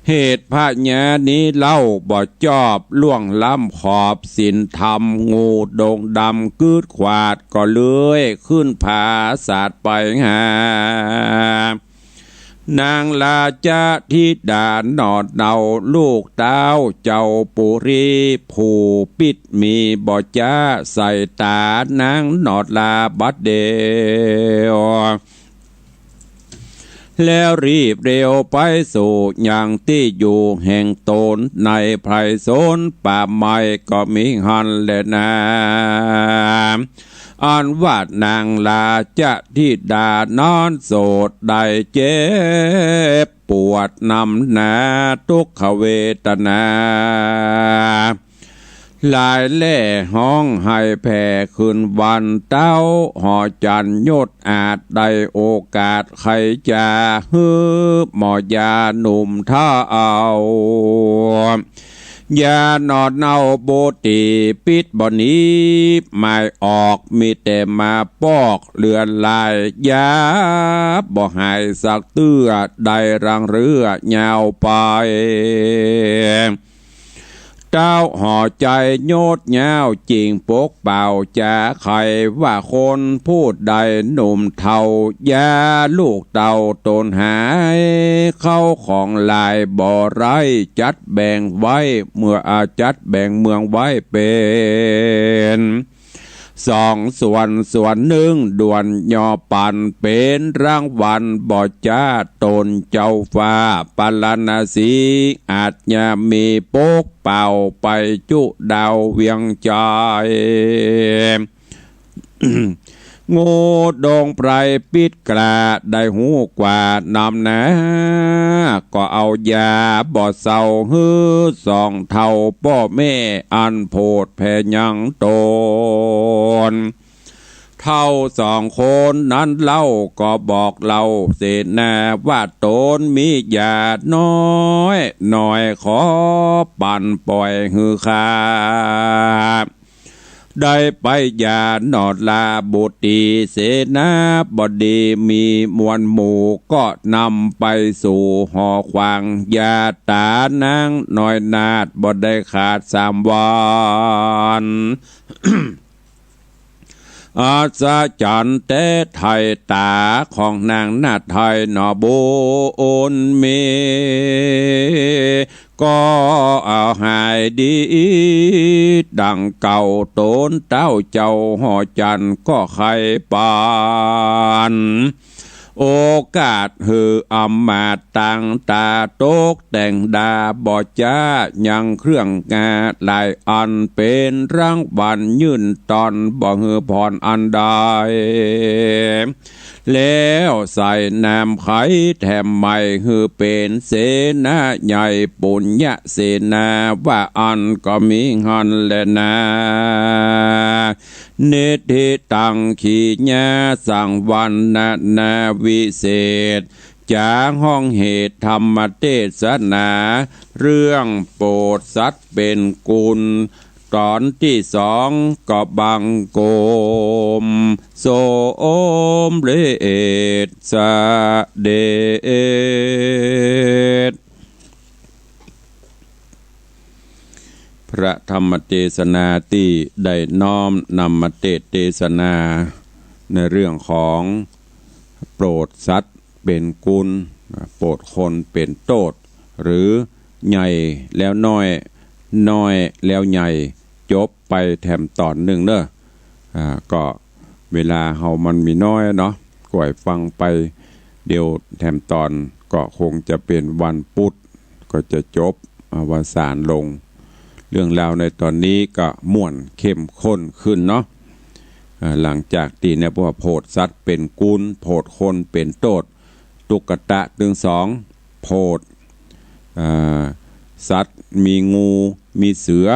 เหตุพญานี้เล่าบ่จอบ ล่วงล้ำขอบศีลธรรม งูดงดำกึดขวาด ก็เลื้อยขึ้นผาสาดไปหา นางราชธิดาหนอดเนา ลูกเต้าเจ้าปุรี ผู้ปิดมีบ่จ๊า ใส่ต๋านางหนอดลาบัดเดียว แล้วรีบเร็วไปสู่ยังตี้อยู่แห่งต๋น ในไพรสนป่าไม้ก็มีหั้นแลนา อันว่านางราชธิดานอนโสด ได้เจ็บปวดนำหนา ทุกขเวทนา หลายแล่ฮ้องไห้แผ่คืนวัน เต้าหอจันทร์ยศอาจ ได้โอกาสไขจ๋า หื้อหมอยาหนุ่มเฒ่า ยาหนอดเน่าบ่ตี ปิดบ่หนีบ หมายออก มีแต่มาปอกเลือดลาย ยาบ่หายสักเตื้อ ได้รังเรื้อยาวไป เต้าหอใจ๋ยศยาวจิ่งปกเป่าจ๋า ใค่ว่าคนผู้ใดหนุ่มเฒ่า ยาลูกเต้าต๋นหาย เข้าของหลายบ่ไร้ จัดแบ่งไว้เมือง อ่า จัดแบ่งเมืองไว้เป๋น สองส่วน ส่วนนึ่งด่วนยอปัน เป๋นรางวัลบ่จ๊า ตนเจ้าฟ้าปารณสี อาจจะมีปกเป่าไปจุดาวเวียงจันทน์ งูดงไพรปิดกล้า ได้ฮู้กว่านำหน้า ก็เอายาบ่เซา หื้อสองเฒ่าป้อแม่ อันโผดแผ่ยังต๋น เฒ่าสองคนนั้นเล่าก็บอกเล่าเสนา ว่าต๋นมียาน้อยน้อย ขอปันป่อยหื้อข้า ได้ไปยาหนอดลาบุตรี เสนาบดีมีมวลหมู่ ก็นำไปสู่หอขวาง ยาต๋านางน้อยนาฏ บ่ได้ขาดสามวัน อัศจรรย์แต๊ไถ่ ต๋าของนางนาฏไทยหนอบุญมี ก็เอาหายดีดังเก่า ตนเต้าเจ้าหอจันทน์ก็ใค่ปัน โอกาสหื้ออำมาตย์ตั้งต๋า ตกแต่งดาบ่จ๊า ยังเครื่องงาหลายอัน เป๋นรางวัลยื่นตอน บ่หื้อผ่อนอันใด แล้วใส่น้ำไขแถมใหม่ หื้อเป๋นเสนาใหญ่ ปุญญเสนา ว่าอั้นก็มีหั้นแลนา นิทธิตัง ขีญาสังวรรณนาวิเศษ จ๋าฮ้องเหตุธรรมเตสนา เรื่องโผดสัตว์เป๋นกูล ต๋อนตี้สอง ก็บังคมสมเร็จเสด็จ พระธรรมเตสนาตี้ได้น้อมนำมาเตสน์เตสนาในเรื่องของโปรดสัตว์เป๋นกุล โปรดคนเป๋นโต้ษ หรือใหญ่แล้วน้อย น้อยแล้วใหญ่ จบไปแถมต๋อนนึ่งเนาะ อ่า ก็เวลาเฮามันมีน้อยเนาะ ก้อยฟังไปเดี๋ยวแถมต๋อนก็คงจะเป๋นวันปุธก็จะจบอวสานลง เรื่องราวในต๋อนนี้ก็ม่วนเข้มข้นขึ้นเนาะ อ่า หลังจากตี้เนี่ย เพราะว่าโผดสัตว์เป๋นกูล โผดคนเป๋นโต้ษ ตุ๊กตะตึงสอง โผด อ่า สัตว์มีงู มีเสือ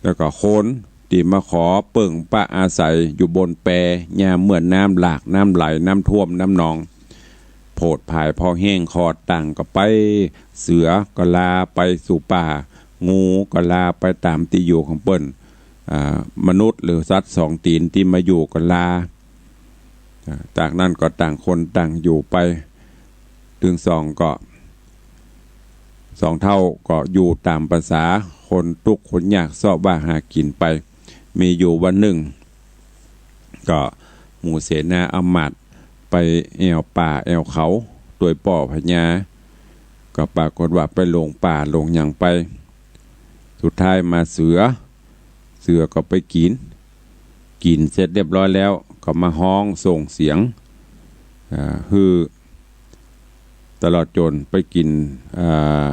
แล้วก็คนตี้มาขอเปิ้งปะอาศัยอยู่บนแป ยามเมื่อน้ำหลาก น้ำไหล น้ำท่วม น้ำนอง โผดผายพอแห้ง ขอดตังก็ไป เสือก็ลาไปสู่ป่า งูก็ลาไปต๋ามตี้อยู่ของเปิ้น อ่า มนุษย์หรือสัตว์สองตี๋นตี้มาอยู่ก็ลา อ่า จากนั้นก็ต่างคนต่างอยู่ไป ตึงสองก็ สองเฒ่าก็อยู่ต๋ามประสาคนตุ๊กข์คนยาก เซาะว่าหากิ๋นไป มีอยู่วันนึ่ง ก็หมู่เสนาอำมาตย์ไปแอ่วป่าแอ่วเขาตวยป้อพญา ก็ปรากฏว่าไปหลงป่าหลงหยังไป สุดท้ายมาเสือ เสือก็ไปกิ๋น กิ๋นเสร็จเรียบร้อยแล้ว ก็มาฮ้องส่งเสียง อ่า หื้อ ตลอดจ๋นไปกิ๋น อ่า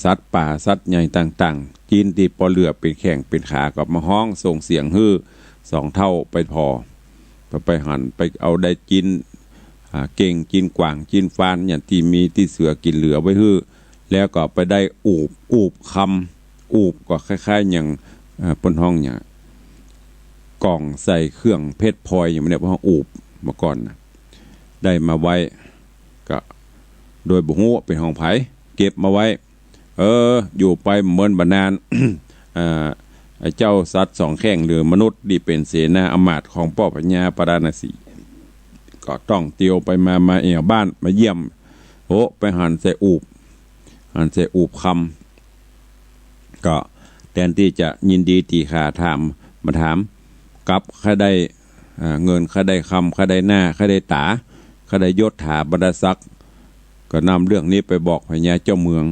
สัตว์ป่าสัตว์ใหญ่ต่างๆ จิ๊นตี้ปอเหลือเป๋นแข้งเป๋นขา ก็มาฮ้องส่งเสียงหื้อสองเฒ่าไปผ่อ ไป ไปหันไปเอาได้จิ๊น อ่า เก้ง จิ๊นกวาง จิ๊นฟาน อย่างตี้มีตี้เสือกิ๋นเหลือไว้หื้อ แล้วก็ไปได้อูบ อูบคำ อูบก็คล้ายๆ อย่าง อ่า เปิ้นฮ้องอย่าง ก่องใส่เครื่องเพชรพลอยอย่างเนี่ย เปิ้นฮ้องอูบเมื่อก่อนนะ ได้มาไว้ ก็โดยบ่ฮู้ว่าเป๋นของใผ เก็บมาไว้ เออ อยู่ไปบ่เมินบ่นาน อ่า ไอ้เจ้าสัตว์สองแข้งหรือมนุษย์ตี้เป๋นเสนาอำมาตย์ของป้อพญาปาราณสี ก็ต้องเตียวไปมา มาแอ่วบ้าน มาเยี่ยม โอ้ ไปหันใส่อูบ หันใส่อูบคำ ก็แตนตี้จะยินดีตี้ข้าถาม มาถาม กับใค่ได้ อ่า เงิน ใค่ได้คำ ใค่ได้หน้า ใค่ได้ต๋า ใค่ได้ยศถาบรรดาศักดิ์ ก็นำเรื่องนี้ไปบอกพญาเจ้าเมือง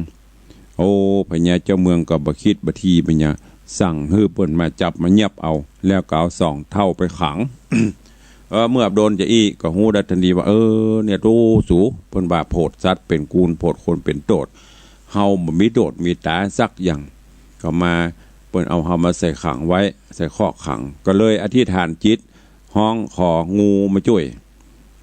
โอ้ พญาเจ้าเมืองก็บ่คิดบ่ถี่บ่หยัง สั่งหื้อเปิ้นมาจับมาเยียบเอา แล้วก็เอาสองเฒ่าไปขัง เออ เมื่อโดนจาอี้ก็ฮู้ได้ตันทีว่า เออ เนี่ย โธ่สู เปิ้นว่าโผดสัตว์เป๋นกูล โผดคนเป๋นโต้ษ เฮาบ่มีโต้ษมีต๋าสักอย่าง ก็มา เปิ้นเอาเฮามาใส่ขังไว้ ใส่คอกขัง ก็เลยอธิษฐานจิต ฮ้องของูมาจ้วย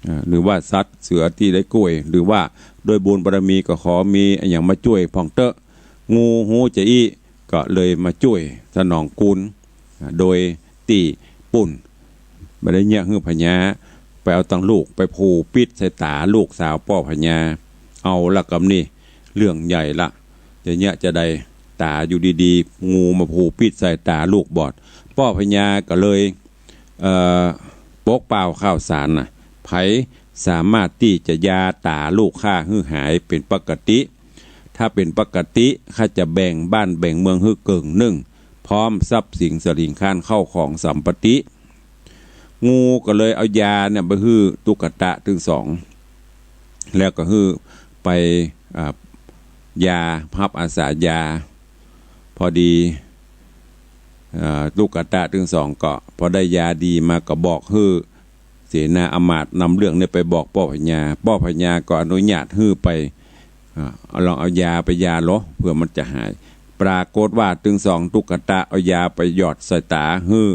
อ่า หรือว่าสัตว์เสือตี้ได้ก้วย หรือว่าด้วยบุญบารมีก็ขอมีอะหยังมาจ้วยพ่องเต๊อะ งูฮู้จาอี้ก็เลยมาจ้วยสนองกูล อ่า โดยตี้ปุ้น บ่ได้เยียะหื้อพญา ไปเอาตังลูกไปผูกปิดใส่ต๋าลูกสาวป้อพญา เอาละกำนี้ เรื่องใหญ่ละ จะเยียะจะใด ต๋าอยู่ดีๆ งูมาผูกปิดใส่ต๋าลูกบอด ป้อพญาก็เลย เอ่อ ปกเปล่าข่าวสารน่ะ ใผสามารถตี้จะยาต๋าลูกข้าหื้อหายเป๋นปกติ ถ้าเป๋นปกติ ข้าจะแบ่งบ้านแบ่งเมืองหื้อเกิ่งนึ่ง พร้อมทรัพย์สินสะหลิงคลานเข้าของสัมปติ งูก็เลยเอายาเนี่ยไปหื้อตุ๊กตะตึงสอง แล้วก็หื้อไป อ่า ยา ฮับอาสายา พอดี อ่า ตุ๊กตะตึงสองก็พอได้ยาดีมาก็บอกหื้อเสนาอำมาตย์นำเรื่องเนี่ยไปบอกป้อพญา ป้อพญาก็อนุญาตหื้อไป อ่า ลองเอายาไปยาลอ เผื่อมันจะหาย ปรากฏว่าตึงสองตุ๊กตะเอายาไปหยอดใส่ต๋าหื้อ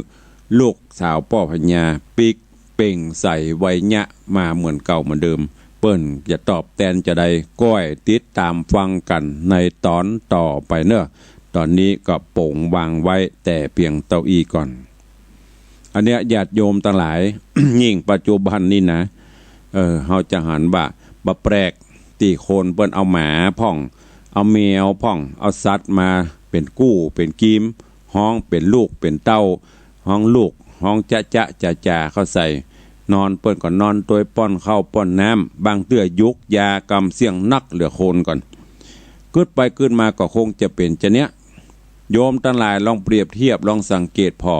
ลูกสาวป้อพญา ปิ๊กเป่งใสไวเยียะมาเหมือนเก่าเหมือนเดิม เปิ้นจะตอบแตนจาใด ก้อยติดต๋ามฟังกั๋นในต๋อนต่อไปเนาะ ต๋อนนี้ก็ป๋งวางไว้แต่เพียงเต้าอี้ก่อน อันเนี้ยญาติโยมตังหลาย ยิ่งปัจจุบันนี่นะ เออ เฮาจะหันว่าบ่แปลกตี้คนเปิ้นเอาหมาพ่อง เอาแมวพ่อง เอาสัตว์มาเป๋นกู้เป๋นกีม ฮ้องเป๋นลูกเป๋นเต้า ฮ้องลูก ฮ้องจ๊ะจ๊ะจ๋าจ๋าเข้าใส่ นอนเปิ้นก็นอนตวย ป้อนข้าวป้อนน้ำ บางเตื้อยุกยากำเสี้ยงนักเหลือคนก่อน กึ๊ดไปกึ๊ดมาก็คงจะเป๋นจาเนี้ย โยมตังหลายลองเปรียบเทียบ ลองสังเกตผ่อ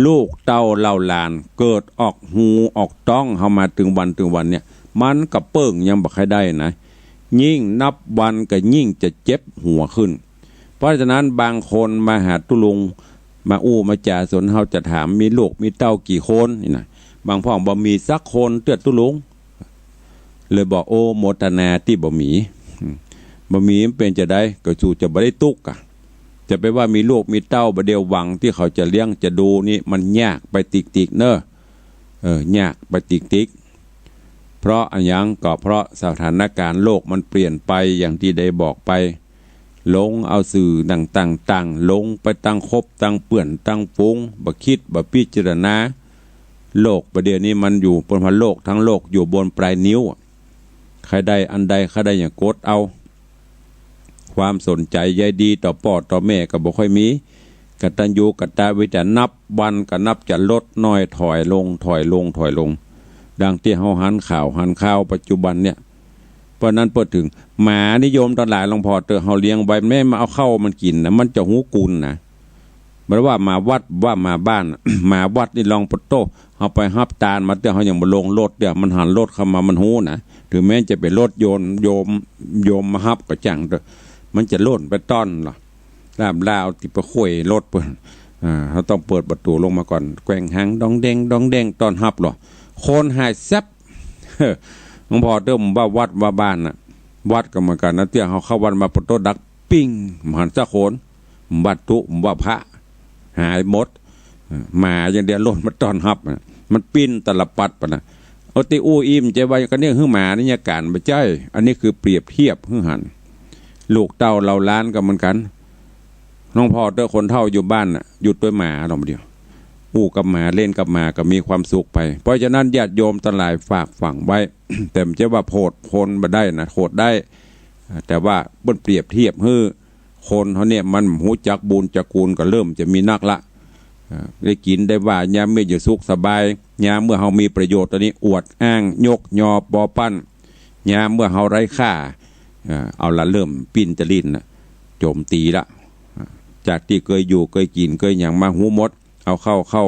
ลูกเต้าเหล่าหลานเกิดออกฮูออกต๊องเฮามาเถิงวันเถิงวันเนี่ย มันก็เปิ้งยังบ่ใค่ได้นะ ยิ่งนับวันก็ยิ่งจะเจ็บหัวขึ้น เพราะฉะนั้นบางคนมาหาตุ๊ลุง มาอู้มาจ๋าสน เฮาจะถาม "มีลูกมีเต้ากี่คน" นี่นะ บางพ่อง "บ่มีสักคนเตื้อตุ๊ลุง" เลยบอก "โอโมทนาตี้บ่มี อืม บ่มีมันเป๋นจาใด ก็สูจะบ่ได้ตุ๊กข์อะ จะไปว่ามีลูกมีเต้าบ่าเดี่ยวหวังตี้เขาจะเลี้ยงจะดูนี่มันยากไปติ๊กๆ เนาะ เออ ยากไปติ๊กๆ เพราะอะหยัง ก็เพราะสถานการณ์โลกมันเปลี่ยนไปอย่างตี้ได้บอกไป หลงเอาสื่อต่างๆ ตั้ง หลงไปตั้งคบตั้งเปื้อนตั้งฝูง บ่กึ๊ดบ่พิจารณา โลกบ่าเดี่ยวนี้มันอยู่ เปิ้นว่าโลกทั้งโลกอยู่บนปลายนิ้วอะ ใค่ได้อันใดใค่ได้หยังกดเอา ความสนใจ๋ใยดีต่อป้อต่อแม่ก็บ่ค่อยมี กตัญญูกตเวทิตา นับวันก็นับจะลดน้อยถอยลง ถอยลง ถอยลง ดังตี้เฮาหันข่าวหันข่าวปัจจุบันเนี่ย เพราะนั้นเปิ้นเถิง หมานี่โยมตังหลายลองผ่อเต๊อะ เฮาเลี้ยงไว้ แม่มาเอาข้าวมันกิ๋นนะ มันจะฮู้กุณนะ บ่ได้ว่าหมาวัด ว่าหมาบ้าน หมาวัดนี่ลองปะโต้ เฮาไปฮับตานมาเตื้อ เฮายังบ่ลงรถเตื้อ มันหันรถเข้ามามันฮู้นะ เถิงแม้จะเป๋นรถโยม โยม โยมมาฮับก็จ้างเต๊อะ มันจะล่นไปต้อนลอ ลาวๆ ตี้ไปข่วยรถเปิ้น อ่า เฮาต้องเปิดประตู๋ลงมาก่อน แกว่งหางดองแดงดองแดงต้อนฮับลอ คนหายแซบ หลวงพ่อเต๊อะ บ่าวัดว่าบ้านน่ะ วัดก็เหมือนกั๋นนะ เตื้อเฮาเข้าวัดมาปะโต้ดังปิ้ง บ่หันสักคน บ่าตุ๊ บ่าพระ หายหมด เออ หมาอย่างเดียวล่นมาต้อนฮับน่ะ มันปิ้นตะละปัดไปน่ะ เอาตี้อู้อี้มใจ๋ว่า ก็เนี่ยหื้อหมานี่ยาก๋านบ่ใจ้ อันนี้คือเปรียบเทียบหื้อหัน ลูกเต้าเหล่าหลานก็เหมือนกั๋น หลวงพ่อเต๊อะ คนเฒ่าอยู่บ้านน่ะ อยู่ตวยหมาลองบ่าเดี่ยว อู้กับหมา เล่นกับหมาก็มีความสุขไป เพราะฉะนั้นญาติโยมตังหลายฝากฝังไว้ แต่บ่ใจ้ว่าโผดคนบ่ได้นะ โผดได้ แต่ว่าเปิ้นเปรียบเทียบหื้อ คนเฮาเนี่ยมันฮู้จักบุญจักคุณก็เริ่มจะมีนักละ เอ่อ ได้กิ๋นได้ว่า ยามเมื่ออยู่สุขสบาย ยามเมื่อเฮามีประโยชน์ตอนนี้อวดอ้างยกยอปอปั้น ยามเมื่อเฮาไร้ค่า เอ่อ เอาละ เริ่มปิ้นจะลิ้นละ โจมตีละ จากตี้เกยอยู่เกยกิ๋นเกยหยังมาฮู้หมด เอาเข้า เข้า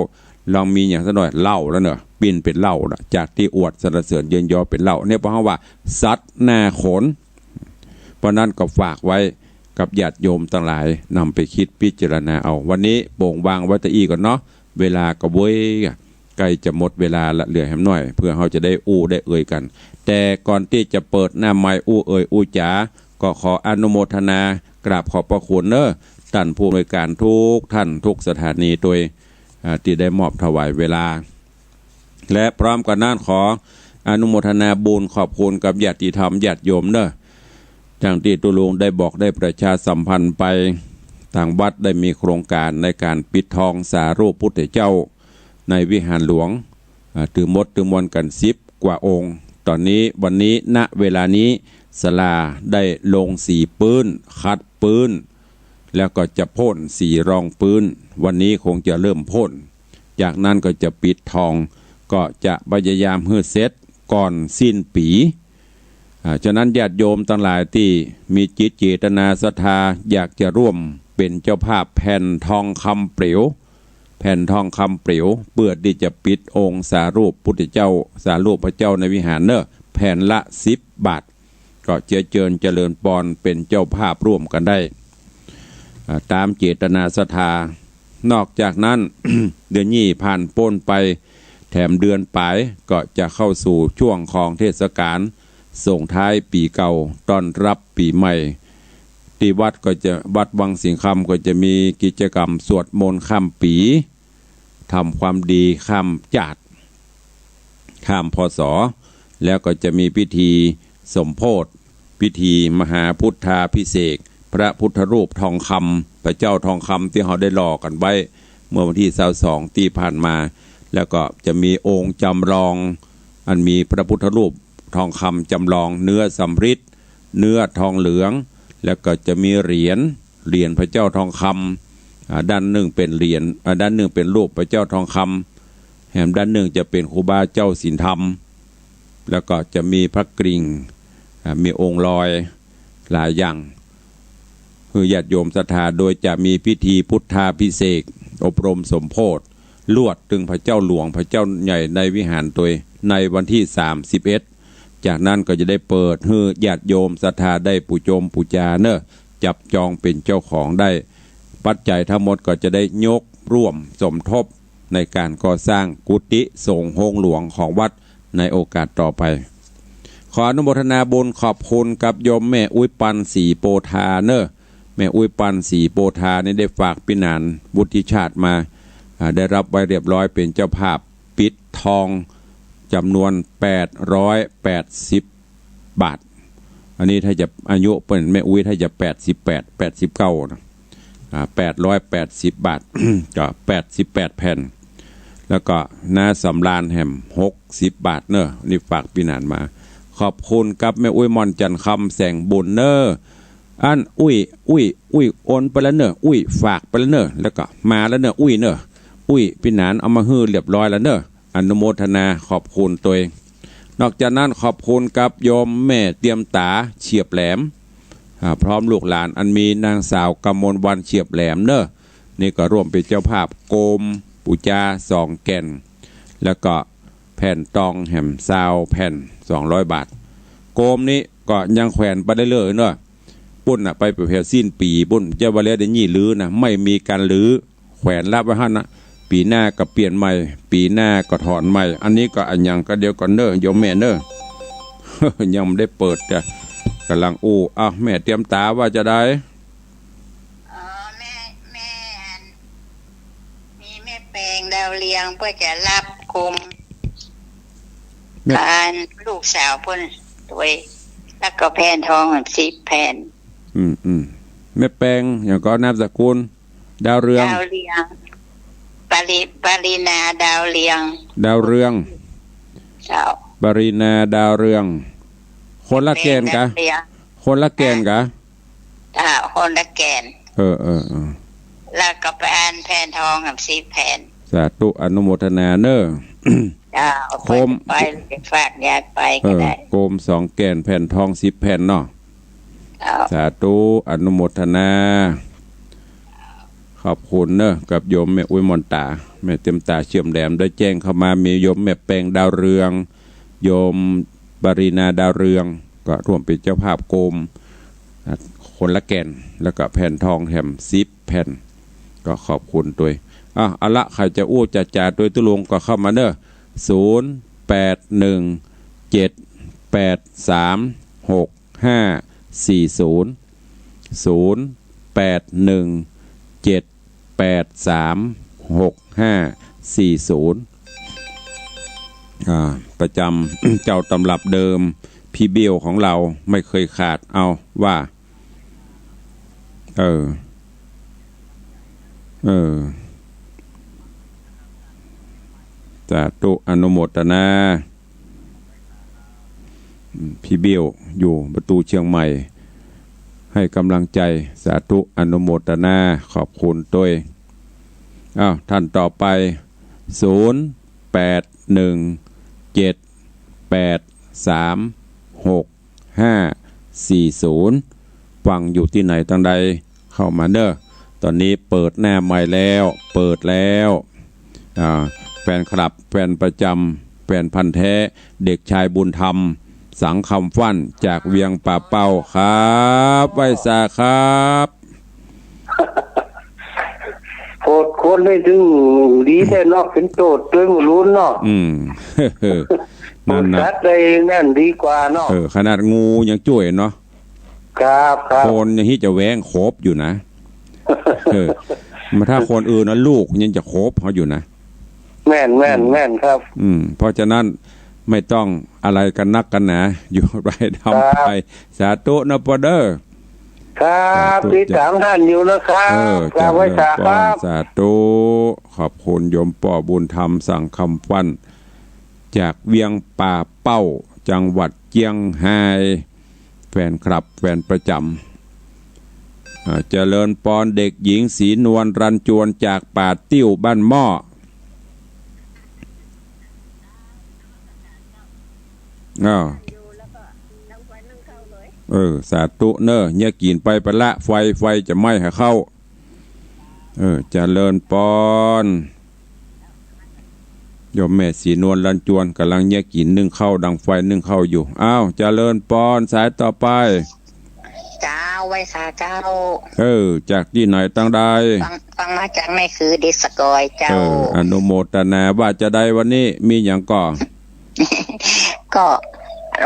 ลองมีหยังสักหน่อย เหล้าแล้วเนาะ ปิ้นเป๋นเหล้าละ จากตี้อวดสรรเสริญเยินยอเป๋นเหล้า เนี่ยเปิ้นฮ้องว่าสัตว์หน้าขน เพราะนั้นก็ฝากไว้กับญาติโยมตังหลายนำไปกึ๊ดพิจารณาเอา วันนี้โป่งวางไว้เต้าอี้ก่อนเนาะ เวลาก็เว้ย ใกล้จะหมดเวลาละ เหลือแหมหน้อย เพื่อเฮาจะได้อู้ได้เอ่ยกั๋น แต่ก่อนตี้จะเปิดหน้าไมค์อู้เอ่ยอู้จ๋า ก็ขออนุโมทนากราบขอบพระคุณเนาะ ต้านผู้อำนวยการทุกท่านทุกสถานีตวย อ่า ตี้ได้มอบถวายเวลา และพร้อมกั๋นนั้นขออนุโมทนาบุญขอบคุณกับญาติธรรมญาติโยมเนาะ ดังตี้ตุ๊ลุงได้บอกได้ประชาสัมพันธ์ไป ตางวัดได้มีโครงก๋านในก๋านปิดทองสารูปพุทธเจ้าในวิหารหลวง อ่า ตึงหมดตึงมวลกั๋นสิบกว่าองค์ ต๋อนนี้ วันนี้ ณ เวลานี้ ศาลาได้ลงสีปื๊น ขัดปื๊น แล้วก็จะพ่นสีรองปื๊น วันนี้คงจะเริ่มพ่น จากนั้นก็จะปิดทอง ก็จะพยายามหื้อเสร็จก่อนสิ้นปี๋ อ่า ฉะนั้นญาติโยมตังหลายตี้มีจิตเจตนาศรัทธาอยากจะร่วมเป๋นเจ้าภาพแผ่นทองคำเปล๋ว แผ่นทองคำเปล๋ว เปื้อตี้จะปิดองค์สารูปพุทธเจ้า สารูปพระเจ้าในวิหารเนาะ แผ่นละสิบบาท ก็เจียเจิญเจริญปอนเป๋นเจ้าภาพร่วมกั๋นได้ อ่า ต๋ามเจตนาศรัทธา นอกจากนั้น เดือนยี่ผ่านป๊นไป แถมเดือนป๋ายก็จะเข้าสู่ช่วงของเทศกาลส่งท้ายปี๋เก่า ต้อนรับปี๋ใหม่ ตี้วัดก็จะ วัดวังสิงห์คำก็จะมีกิจกรรมสวดมนต์ข้ามปี๋ ทำความดีข้ามจาติ ข้าม พ.ศ. แล้วก็จะมีพิธีสมโภช พิธีมหาพุทธาภิเษก พระพุทธรูปทองคำ พระเจ้าทองคำตี้เฮาได้หล่อกั๋นไว้เมื่อวันตี้ซาวสองตี้ผ่านมา แล้วก็จะมีองค์จำลอง อันมีพระพุทธรูปทองคำจำลอง เนื้อสำริด เนื้อทองเหลือง แล้วก็จะมีเหรียญ เหรียญพระเจ้าทองคำ อ่า ด้านนึ่งเป๋นเหรียญ อ่า ด้านนึ่งเป๋นรูปพระเจ้าทองคำ แหมด้านนึ่งจะเป๋นครูบาเจ้าศีลธรรม แล้วก็จะมีพระกริ่ง อ่า มีองค์ลอยหลายอย่าง หื้อญาติโยมศรัทธา โดยจะมีพิธีพุทธาภิเษก อบรมสมโภชน์ ลวดตึงพระเจ้าหลวง พระเจ้าใหญ่ในวิหารตวย ในวันตี้สามสิบเอ็ด จากนั้นก็จะได้เปิดหื้อญาติโยมศรัทธาได้ปู๋จมปู๋จาเน่อ จับจองเป๋นเจ้าของได้ ปัจจัยทั้งหมดก็จะได้ยกร่วมสมทบในก๋านก่อสร้างกุฏิสงฆ์โฮงหลวงของวัดในโอกาสต่อไป ขออนุโมทนาบุญขอบคุณกับโยมแม่อุ๊ยปันศรีโปธาเน่อ แม่อุ๊ยปันศรีโปธานี่ได้ฝากปี้หนานวุฒิชาติมา อ่า ได้ฮับไว้เรียบร้อย เป๋นเจ้าภาพปิดทองจ๋ำนวนแปดร้อยแปดสิบบาท อันนี้ถ้าจะอายุเปิ้นแม่อุ๊ยถ้าจะแปดสิบแปด แปดสิบเก้านะ อ่า แปดร้อยแปดสิบบาท ก็แปดสิบแปดแผ่น แล้วก็น้าสำราญแหมหกสิบบาทเน่อ นี่ฝากปี้หนานมา ขอบคุณกับแม่อุ๊ยม่อนจันทร์คำแสงบุญเน่อ อันอุ๊ย อุ๊ย อุ๊ยโอนไปแล้วเน่อ อุ๊ยฝากไปแล้วเน่อ แล้วก็มาแล้วเน่อ อุ๊ยเน่อ อุ๊ยปี้หนานเอามาหื้อเรียบร้อยแล้วเน่อ อนุโมทนาขอบคุณตวย นอกจากนั้นขอบคุณกับโยมแม่เตียมต๋าเฉียบแหลม อ่า พร้อมลูกหลานอันมีนางสาวกมลวรรณเฉียบแหลมเน่อ นี่ก็ร่วมเป๋นเจ้าภาพโกมปู๋จาสองแก่น แล้วก็แผ่นตองแหมซาวแผ่น สองร้อยบาท โกมนี้ก็ยังแขวนไปได้เลยเน่อ ปุ้นน่ะ ไปแผวสิ้นปี๋ปุ้น จะว่าแล้วเดี๋ยวนี้รื้อนะ ไม่มีก๋านรื้อ แขวนฮับไว้หั้นนะ ปี๋หน้าก็เปลี่ยนใหม่ ปี๋หน้าก็ถอนใหม่ อันนี้ก็อะหยังก็เดี๋ยวก่อนเน่อ โยมแม่เน่อ ยังบ่ได้เปิดจ้ะ ก่ำลังอู้ อ้าว แม่เตียมต๋าว่าจะใด อ๋อ แม่ แม่อัน มีแม่แปงดาวเรือง เปิ้นจะฮับโกม แม่ อันลูกสาวเปิ้นตวย แล้วก็แผ่นทองสิบแผ่น อืม อืม แม่แปง หยังก่อ นามสกุล ดาวเรือง ดาวเรือง ปริ ปรินาดาวเรือง ดาวเรือง เจ้า ปรินาดาวเรือง คนละแก่นกะ แปงดาวเรือง คนละแก่นกะ อ่า คนละแก่น เออ เออ เออ แล้วก็ไปอันแผ่นทองสิบแผ่น สาธุ อนุโมทนาเน่อ เจ้า โกม ไป ไป ฝากญาติไปก็ได้ เออ โกมสองแก่น แผ่นทองสิบแผ่นเนาะ เจ้า สาธุ อนุโมทนา ขอบคุณเน่อ กับโยมแม่อุ๊ยมนตา แม่เตียมต๋าเฉียบแหลม ได้แจ้งเข้ามา มีโยมแม่แปงดาวเรือง โยมปรินาดาวเรือง ก็ร่วมเป๋นเจ้าภาพโกม อ่ะ คนละแก่น แล้วก็แผ่นทองแถมสิบแผ่น ก็ขอบคุณตวย อ่ะ เอาละ ใผจะอู้จะจ๋าตวยตุ๊ลุงก็เข้ามาเน่อ ศูนย์ แปด หนึ่ง เจ็ด แปด สาม หก ห้า สี่ ศูนย์ ศูนย์ แปด หนึ่ง เจ็ด แปด สาม หก ห้า สี่ ศูนย์ อ่า ประจำ เจ้าตำรับเดิม พี่เบี้ยวของเราไม่เคยขาด เอาว่า เออ เออ สาธุ อนุโมทนา อืม พี่เบี้ยวอยู่ประตูเชียงใหม่ ให้กำลังใจ สาธุ อนุโมทนา ขอบคุณตวย อ้าว ท่านต่อไป ศูนย์ แปด หนึ่ง เจ็ด แปด สาม หก ห้า สี่ ศูนย์ ฟังอยู่ตี้ไหนตังใด เข้ามาเน่อ ต๋อนนี้เปิดหน้าใหม่แล้ว เปิดแล้ว อ่า แฟนคลับ แฟนประจำ แฟนพันธุ์แท้ เด็กชายบุญธรรม สังคำฟั่น จากเวียงป่าเป้า ครับ ไหว้สาครับ โปรดคนได้ตึงดีแต๊เนาะ เป๋นโตษตวยหมู่ลูนเนาะ อืม นั่นนะ โปรดสัตว์ได้นั่นดีกว่าเนาะ เออ ขนาดงูยังจ้วยเนาะ ครับ ครับ คนยังฮิจะแว้งขบอยู่นะ เออ มาถ้าคนอื่นนะ ลูกยังจะขบเขาอยู่นะ แม่น แม่น อืม แม่นครับ อืม เพราะฉะนั้นไม่ต้องอะไรกันนักกันหนา อยู่ไปทำไป ครับ สาธุนะปอเด้อ ครับ สาธุ ติดต๋ามท่านอยู่นะครับ เออ ครับ ไหว้สาครับ เจริญพร สาธุ ขอบคุณโยมป้อบุญธรรม สังคำฟั่น จากเวียงป่าเป้า จังหวัดเจียงฮาย แฟนคลับ แฟนประจำ อ่า เจริญพร เด็กหญิงศรีนวล รันจวน จากป่าติ้ว บ้านหม้อ อ้าว เออ สาธุเน่อ เยียะกิ๋นไป ไปละไฟ ไฟจะไหม้หาข้าว เออ เจริญปอน โยมแม่ศรีนวล ลันจวน ก่ำลังเยียะกิ๋นนึ่งข้าว ดังไฟนึ่งข้าวอยู่ อ้าว เจริญปอน สายต่อไป เจ้า ไหว้สาเจ้า เออ จากตี้ไหนตังใด ฟัง ฟังมาจากแม่คือเดชสะกอยเจ้า เออ อนุโมทนา ว่าจาใดวันนี้ มีหยังก่อ ก็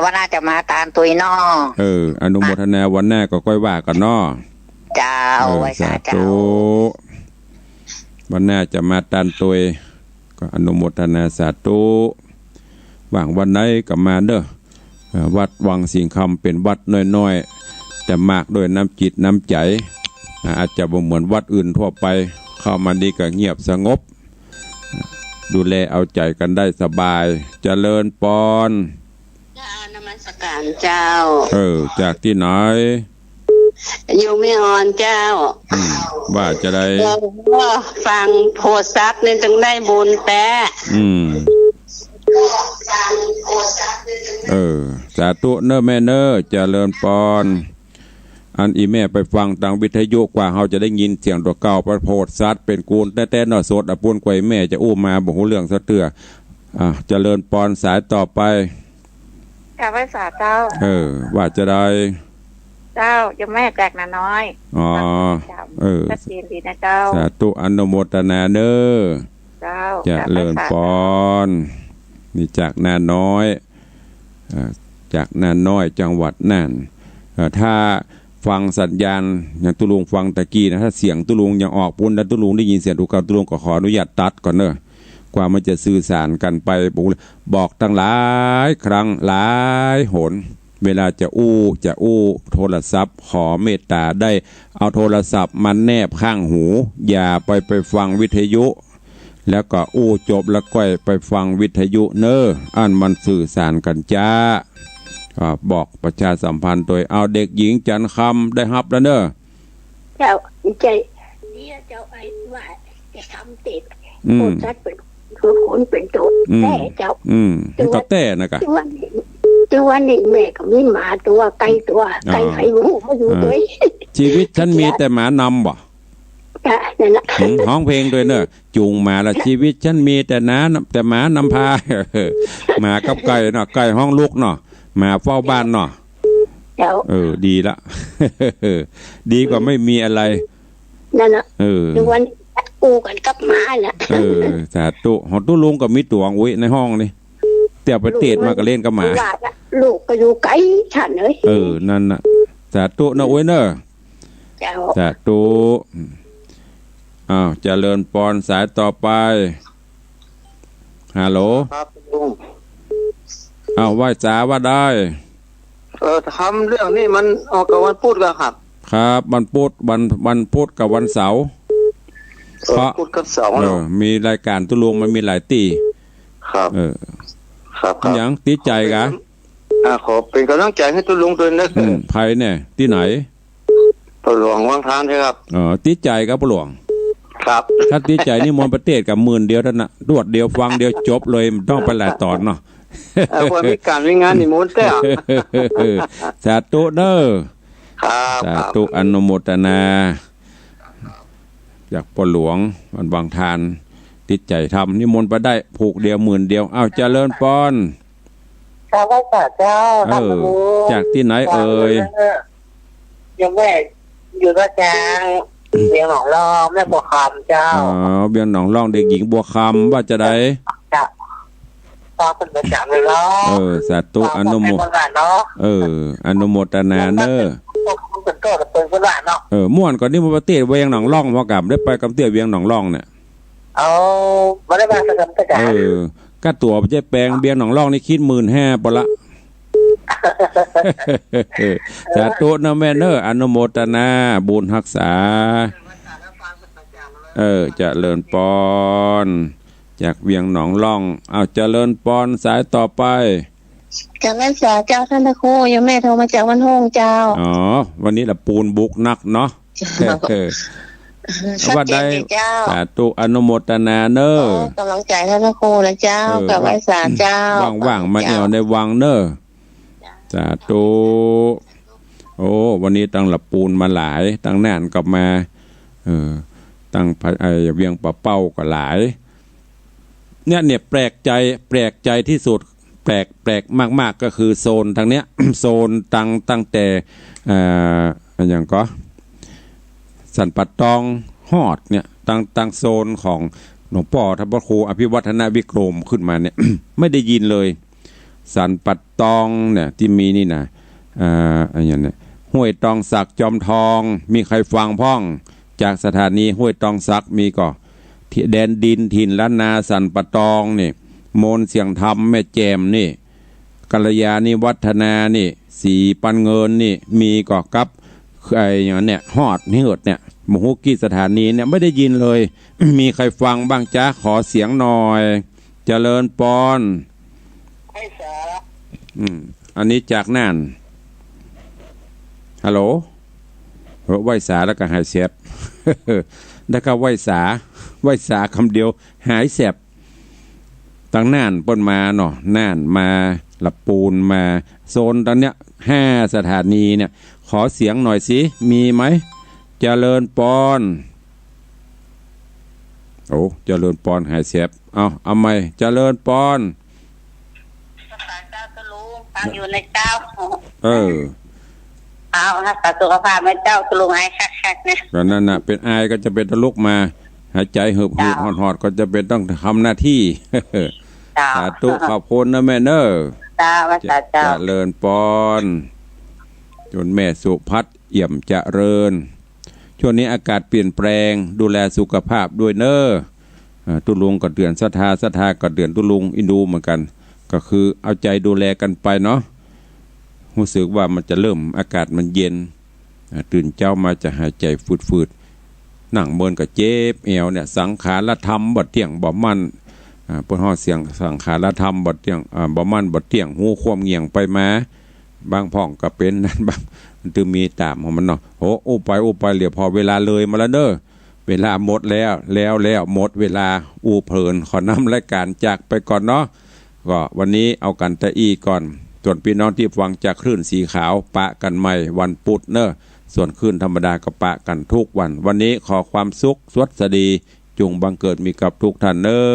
วันหน้าจะมาตานตุยน้อ เออ อนุโมทนา วันหน้าก็ก้อยว่ากั๋นเนาะ เจ้า เออ ไหว้สาเจ้า สาธุ วันหน้าจะมาตานตุย ก็อนุโมทนาสาธุ ว่างวันไหนก็มาเน่อ เอ่อ วัดวังสิงห์คำเป๋นวัดน้อยๆ แต่มากด้วยน้ำจิตน้ำใจ๋ อ่า อาจจะบ่เหมือนวัดอื่นทั่วไป เข้ามานี่ก็เงียบสงบ ดูแลเอาใจ๋กั๋นได้สบาย เจริญปอน จ้า นมัสการเจ้า เออ จากตี้ไหน อยู่แม่อ่อนเจ้า อืม ว่าจาใด เออ ฟังโทรศัพท์นี่จึงได้บุญแต๊ อืม เออ สาธุเน่อแม่เน่อ เจริญปอน อันอี่แม่ไปฟังตางวิทยุกว่าเฮาจะได้ยินเสียงตั๋วเก่า ไปโพดสัตว์เป๋นกูลแต๊ๆ เนาะ สดอะปู้น กว่าอี่แม่จะอู้มาบ่ฮู้เรื่องสักเตื้อ อ่ะ เจริญปอน สายต่อไป กราบไหว้สาเจ้า เออ ว่าจาใด เจ้า โยมแม่จากนาน้อย อ๋อ ฟังประจ๋ำ เออ ชัดเจนดีนะเจ้า สาธุ อนุโมทนาเน่อ เจ้า เจริญปอน นี่จากนาน้อย เอ่อ จากนาน้อย จังหวัดน่าน เอ่อ ถ้าฟังสัญญาณอย่างตุ๊ลุงฟังตะกี้นะ ถ้าเสียงตุ๊ลุงยังออกปู๊นแล้วตุ๊ลุงได้ยินเสียงตั๋วเก่า ตุ๊ลุงก็ขออนุญาตตัดก่อนเน่อ กว่ามันจะสื่อสารกั๋นไป บอก บอกตั้งหลายครั้งหลายหน เวลาจะอู้ จะอู้โทรศัพท์ ขอเมตต๋าได้เอาโทรศัพท์มาแนบข้างหู อย่าไป ไปฟังวิทยุ แล้วก็อู้จบแล้วก้อยไปฟังวิทยุเน่อ อันมันสื่อสารกั๋นจ๊า อ่า บอกประชาสัมพันธ์โดย เอา เด็กหญิงจันทร์คำได้ฮับแล้วเน่อ เจ้า ใจ๋ เดี๋ยวเจ้าไอ้ว่าจะทำติด อืม คนสัตว์เป๋น คือคนเป๋นตั๋ว อืม แต๊เจ้า อืม ตั๋ว มันก็แต๊นะกะ ตั๋วนี้ ตั๋วนี้แม่ก็มีหมาตั๋ว ไก่ตั๋ว อ๋อ ไก่ไข่หมูมาอยู่ อ่า ด้วย ชีวิตฉันมีแต่หมานำบ่ จ้ะ นั่นแหละ หืม ฮ้องเพลงด้วยเน่อ จูงหมาละ ชีวิตฉันมีแต่หน้า แต่หมานำพา หมากับไก่เนาะ ไก่ฮ้องลุกเนาะ หมาเฝ้าบ้านเนาะ เจ้า เออ ดีละ ดีกว่าไม่มีอะไร นั่นน่ะ เออ ทุกวันอู้กั๋นกับหมาน่ะ เออ สาธุ ของตุ๊ลุงก็มีตั๋วอุ๊ยในห้องนี่ เตียวไปเตียดมาก็เล่นกับหมา ลูกก็อยู่ไก๋ฉันเอ้ย เออ นั่นน่ะ สาธุนะอุ๊ยเน่อ เจ้า สาธุ อ้าว เจริญปอน สายต่อไป ฮัลโหล ครับลุง อ้าว ไหว้สาว่าได้ เออ ทำเรื่องนี้มันออกกับวันพุธก็ครับ ครับ วันพุธ วัน วันพุธกับวันเสาร์ เออ เพราะ พุธกับเสาร์ เออ เนาะ มีรายก๋านตุ๊ลุงมันมีหลายตี้ ครับ เออ ครับ ครับ หยังติดใจ๋กะ อ่า ขอเป๋นก๋ำลังใจ๋หื้อตุ๊ลุงด้วยนะ อืม ใผเนี่ย ตี้ไหน ป้อหลวงวังทานใจ้ครับ อ๋อ ติดใจ๋กับป้อหลวง ครับ ถ้าติดใจ๋นี่มนต์ไปเตียดกับหมื่นเดียวเต้านั้น รวดเดียวฟังเดียวจบเลย บ่ต้องไปหลายต๋อนเนาะ เออ เปิ้นมีก๋านมีงานนิมนต์แต๊ สาธุเน่อ ครับ สาธุ ครับ อนุโมทนา จากป้อหลวงวัดวังทาน ติดใจ๋ทำ นิมนต์ไปได้ผูกเดียวหมื่นเดียว อ้าว เจริญปอน กราบไหว้สาเจ้า เออ ท่านพระครู จากตี้ไหนเอ่ย โยมแม่อยู่ท่าช้าง เวียงหนองล่อง แม่บัวคำเจ้า อ๋อ เวียงหนองล่อง เด็กหญิงบัวคำ ว่าจาใด จ้ะ ฟังเปิ้นประจ๋ำเลยเนาะ เออ สาธุ ฟัง อนุโม เปิ้นว่าเนาะ เออ อนุโมทนาเน่อ เปิ้นก็เปิ้นว่าเนาะ เออ ม่วนก่อนนี่ บ่ไปเตียดเวียงหนองล่อง พอกลับได้ไปกำเตี้ยเวียงหนองล่องเนี่ย เอา บ่ได้มาสักคำสักอย่าง เออ ก้าตั๋วไปใจ๊แปง เวียงหนองล่องนี่คิดหมื่นห้าปอละ สาธุนะแม่เน่อ อนุโมทนา บุญฮักษา เออ เจริญปอน จากเวียงหนองล่อง อ้าว เจริญปอน สายต่อไป กราบไหว้สาเจ้าท่านพระครู โยมแม่โทรมาจากบ้านโฮ่งเจ้า อ๋อ วันนี้ละปูนบุกนักเนาะ เออ ชัดเจนเลยเจ้า ว่าได้ สาธุ อนุโมทนาเน่อ ขอกำลังใจ๋ท่านพระครูนะเจ้า เออ กราบไหว้สาเจ้า ว่างๆ มาแอ่วในวังเน่อ สาธุ โอ้ วันนี้ตังหละปูนมาหลาย ตังน่านก็มา เออ ตังผะ ไอ้เวียงป่าเป้าก็หลาย เนี่ย เนี่ย แปลกใจ๋ แปลกใจ๋ตี้สุด แปลก แปลกมากๆ ก็คือโซนตังเนี้ย โซนตัง ตั้งแต่ เอ่อ อะหยังก่อ สันป่าตองฮอดเนี่ย ตัง ตังโซนของหลวงป้อต้านพระครูอภิวัฒนวิกรมขึ้นมาเนี่ย ไม่ได้ยินเลย สันป่าตองเนี่ยตี้มีนี่นะ เอ่อ อะหยังเนี่ย ห้วยตองสัก จอมทอง มีใครฟังพ่อง จากสถานีห้วยตองสัก มีก่อ ที่แดนดินถิ่นล้านนาสันป่าตองนี่ โมนเสียงธรรม แม่แจ่มนี่ กัลยาณิวัฒนานี่ ศรีปันเงินนี่ มีก่อ กับ ไอ้หยังเนี่ย ฮอดนี่ เหิดเนี่ย บ่ฮู้กี่สถานีเนี่ย ไม่ได้ยินเลย มีใครฟังบ้างจ๊ะ ขอเสียงหน่อย เจริญปอน ไหว้สา อืม อันนี้จากน่าน ฮัลโหล เออ ไหว้สาแล้วก็หายแสบ แล้วก็ไหว้สา ไหว้สาคำเดียวหายแสบ ตังน่านเปิ้นมาเนาะ น่านมา ละปูนมา โซนตังเนี้ย ห้าสถานีเนี่ย ขอเสียงหน่อยสิ มีไหม เจริญปอน โอ้ เจริญปอนหายแสบ เอา เอาใหม่ เจริญปอน พระเจ้าตุลุง ฟังอยู่นะเจ้า เออ เอา รักษาสุขภาพนะเจ้า ตุลุง ไอคักๆ นะ ก็นั่นน่ะ เป๋นไอก็จะเป๋นต้องลุกมา หายใจ๋หืดๆ เจ้า หอดๆ ก็จะเป๋นต้องทำหน้าตี้ เจ้า สาธุ ขอบคุณนะแม่เน้อ เจ้า พระเจ้า เจ้า เจริญปอน โยมแม่สุพัฒน์ เอี่ยมเจริญ ช่วงนี้อากาศเปลี่ยนแปลง ดูแลสุขภาพด้วยเน้อ อ่า ตุ๊ลุงก็เตื๋อนศรัทธา ศรัทธาก็เตื๋อนตุ๊ลุง อินดูเหมือนกั๋น ก็คือเอาใจ๋ดูแลกั๋นไปเนาะ ฮู้สึกว่ามันจะเริ่ม อากาศมันเย็น อ่า ตื่นเจ๊ามาจะหายใจ๋ฝืดๆ นั่งเมินก็เจ็บแอวเนี่ย สังขารธรรมบ่เตี้ยงบ่มั่น อ่า เปิ้นฮ้องเสียงสังขารธรรมบ่เตี้ยง อ่า บ่มั่นบ่เตี้ยง ฮู้ความเหงี่ยงไปมา บางพ่องก็เป๋นนั่น บาง มันตึงมีต๋ามของมันเนาะ โอ้ อู้ไป อู้ไป เหลือผ่อเวลาเลยมาแล้วเน้อ เวลาหมดแล้ว แล้ว แล้ว หมดเวลา อู้เพลิน ขอนำรายก๋านจากไปก่อนเนาะ ก็วันนี้เอากั๋นแต่อี้ก่อน ส่วนปี้น้องตี้ฟังจากคลื่นสีขาว ปะกั๋นใหม่วันปุธเน้อ ส่วนคลื่นธรรมดาก็ปะกั๋นกู้วัน วันนี้ขอความสุขสวัสดี จุ่งบังเกิดมีกับกู้ต้านเน้อ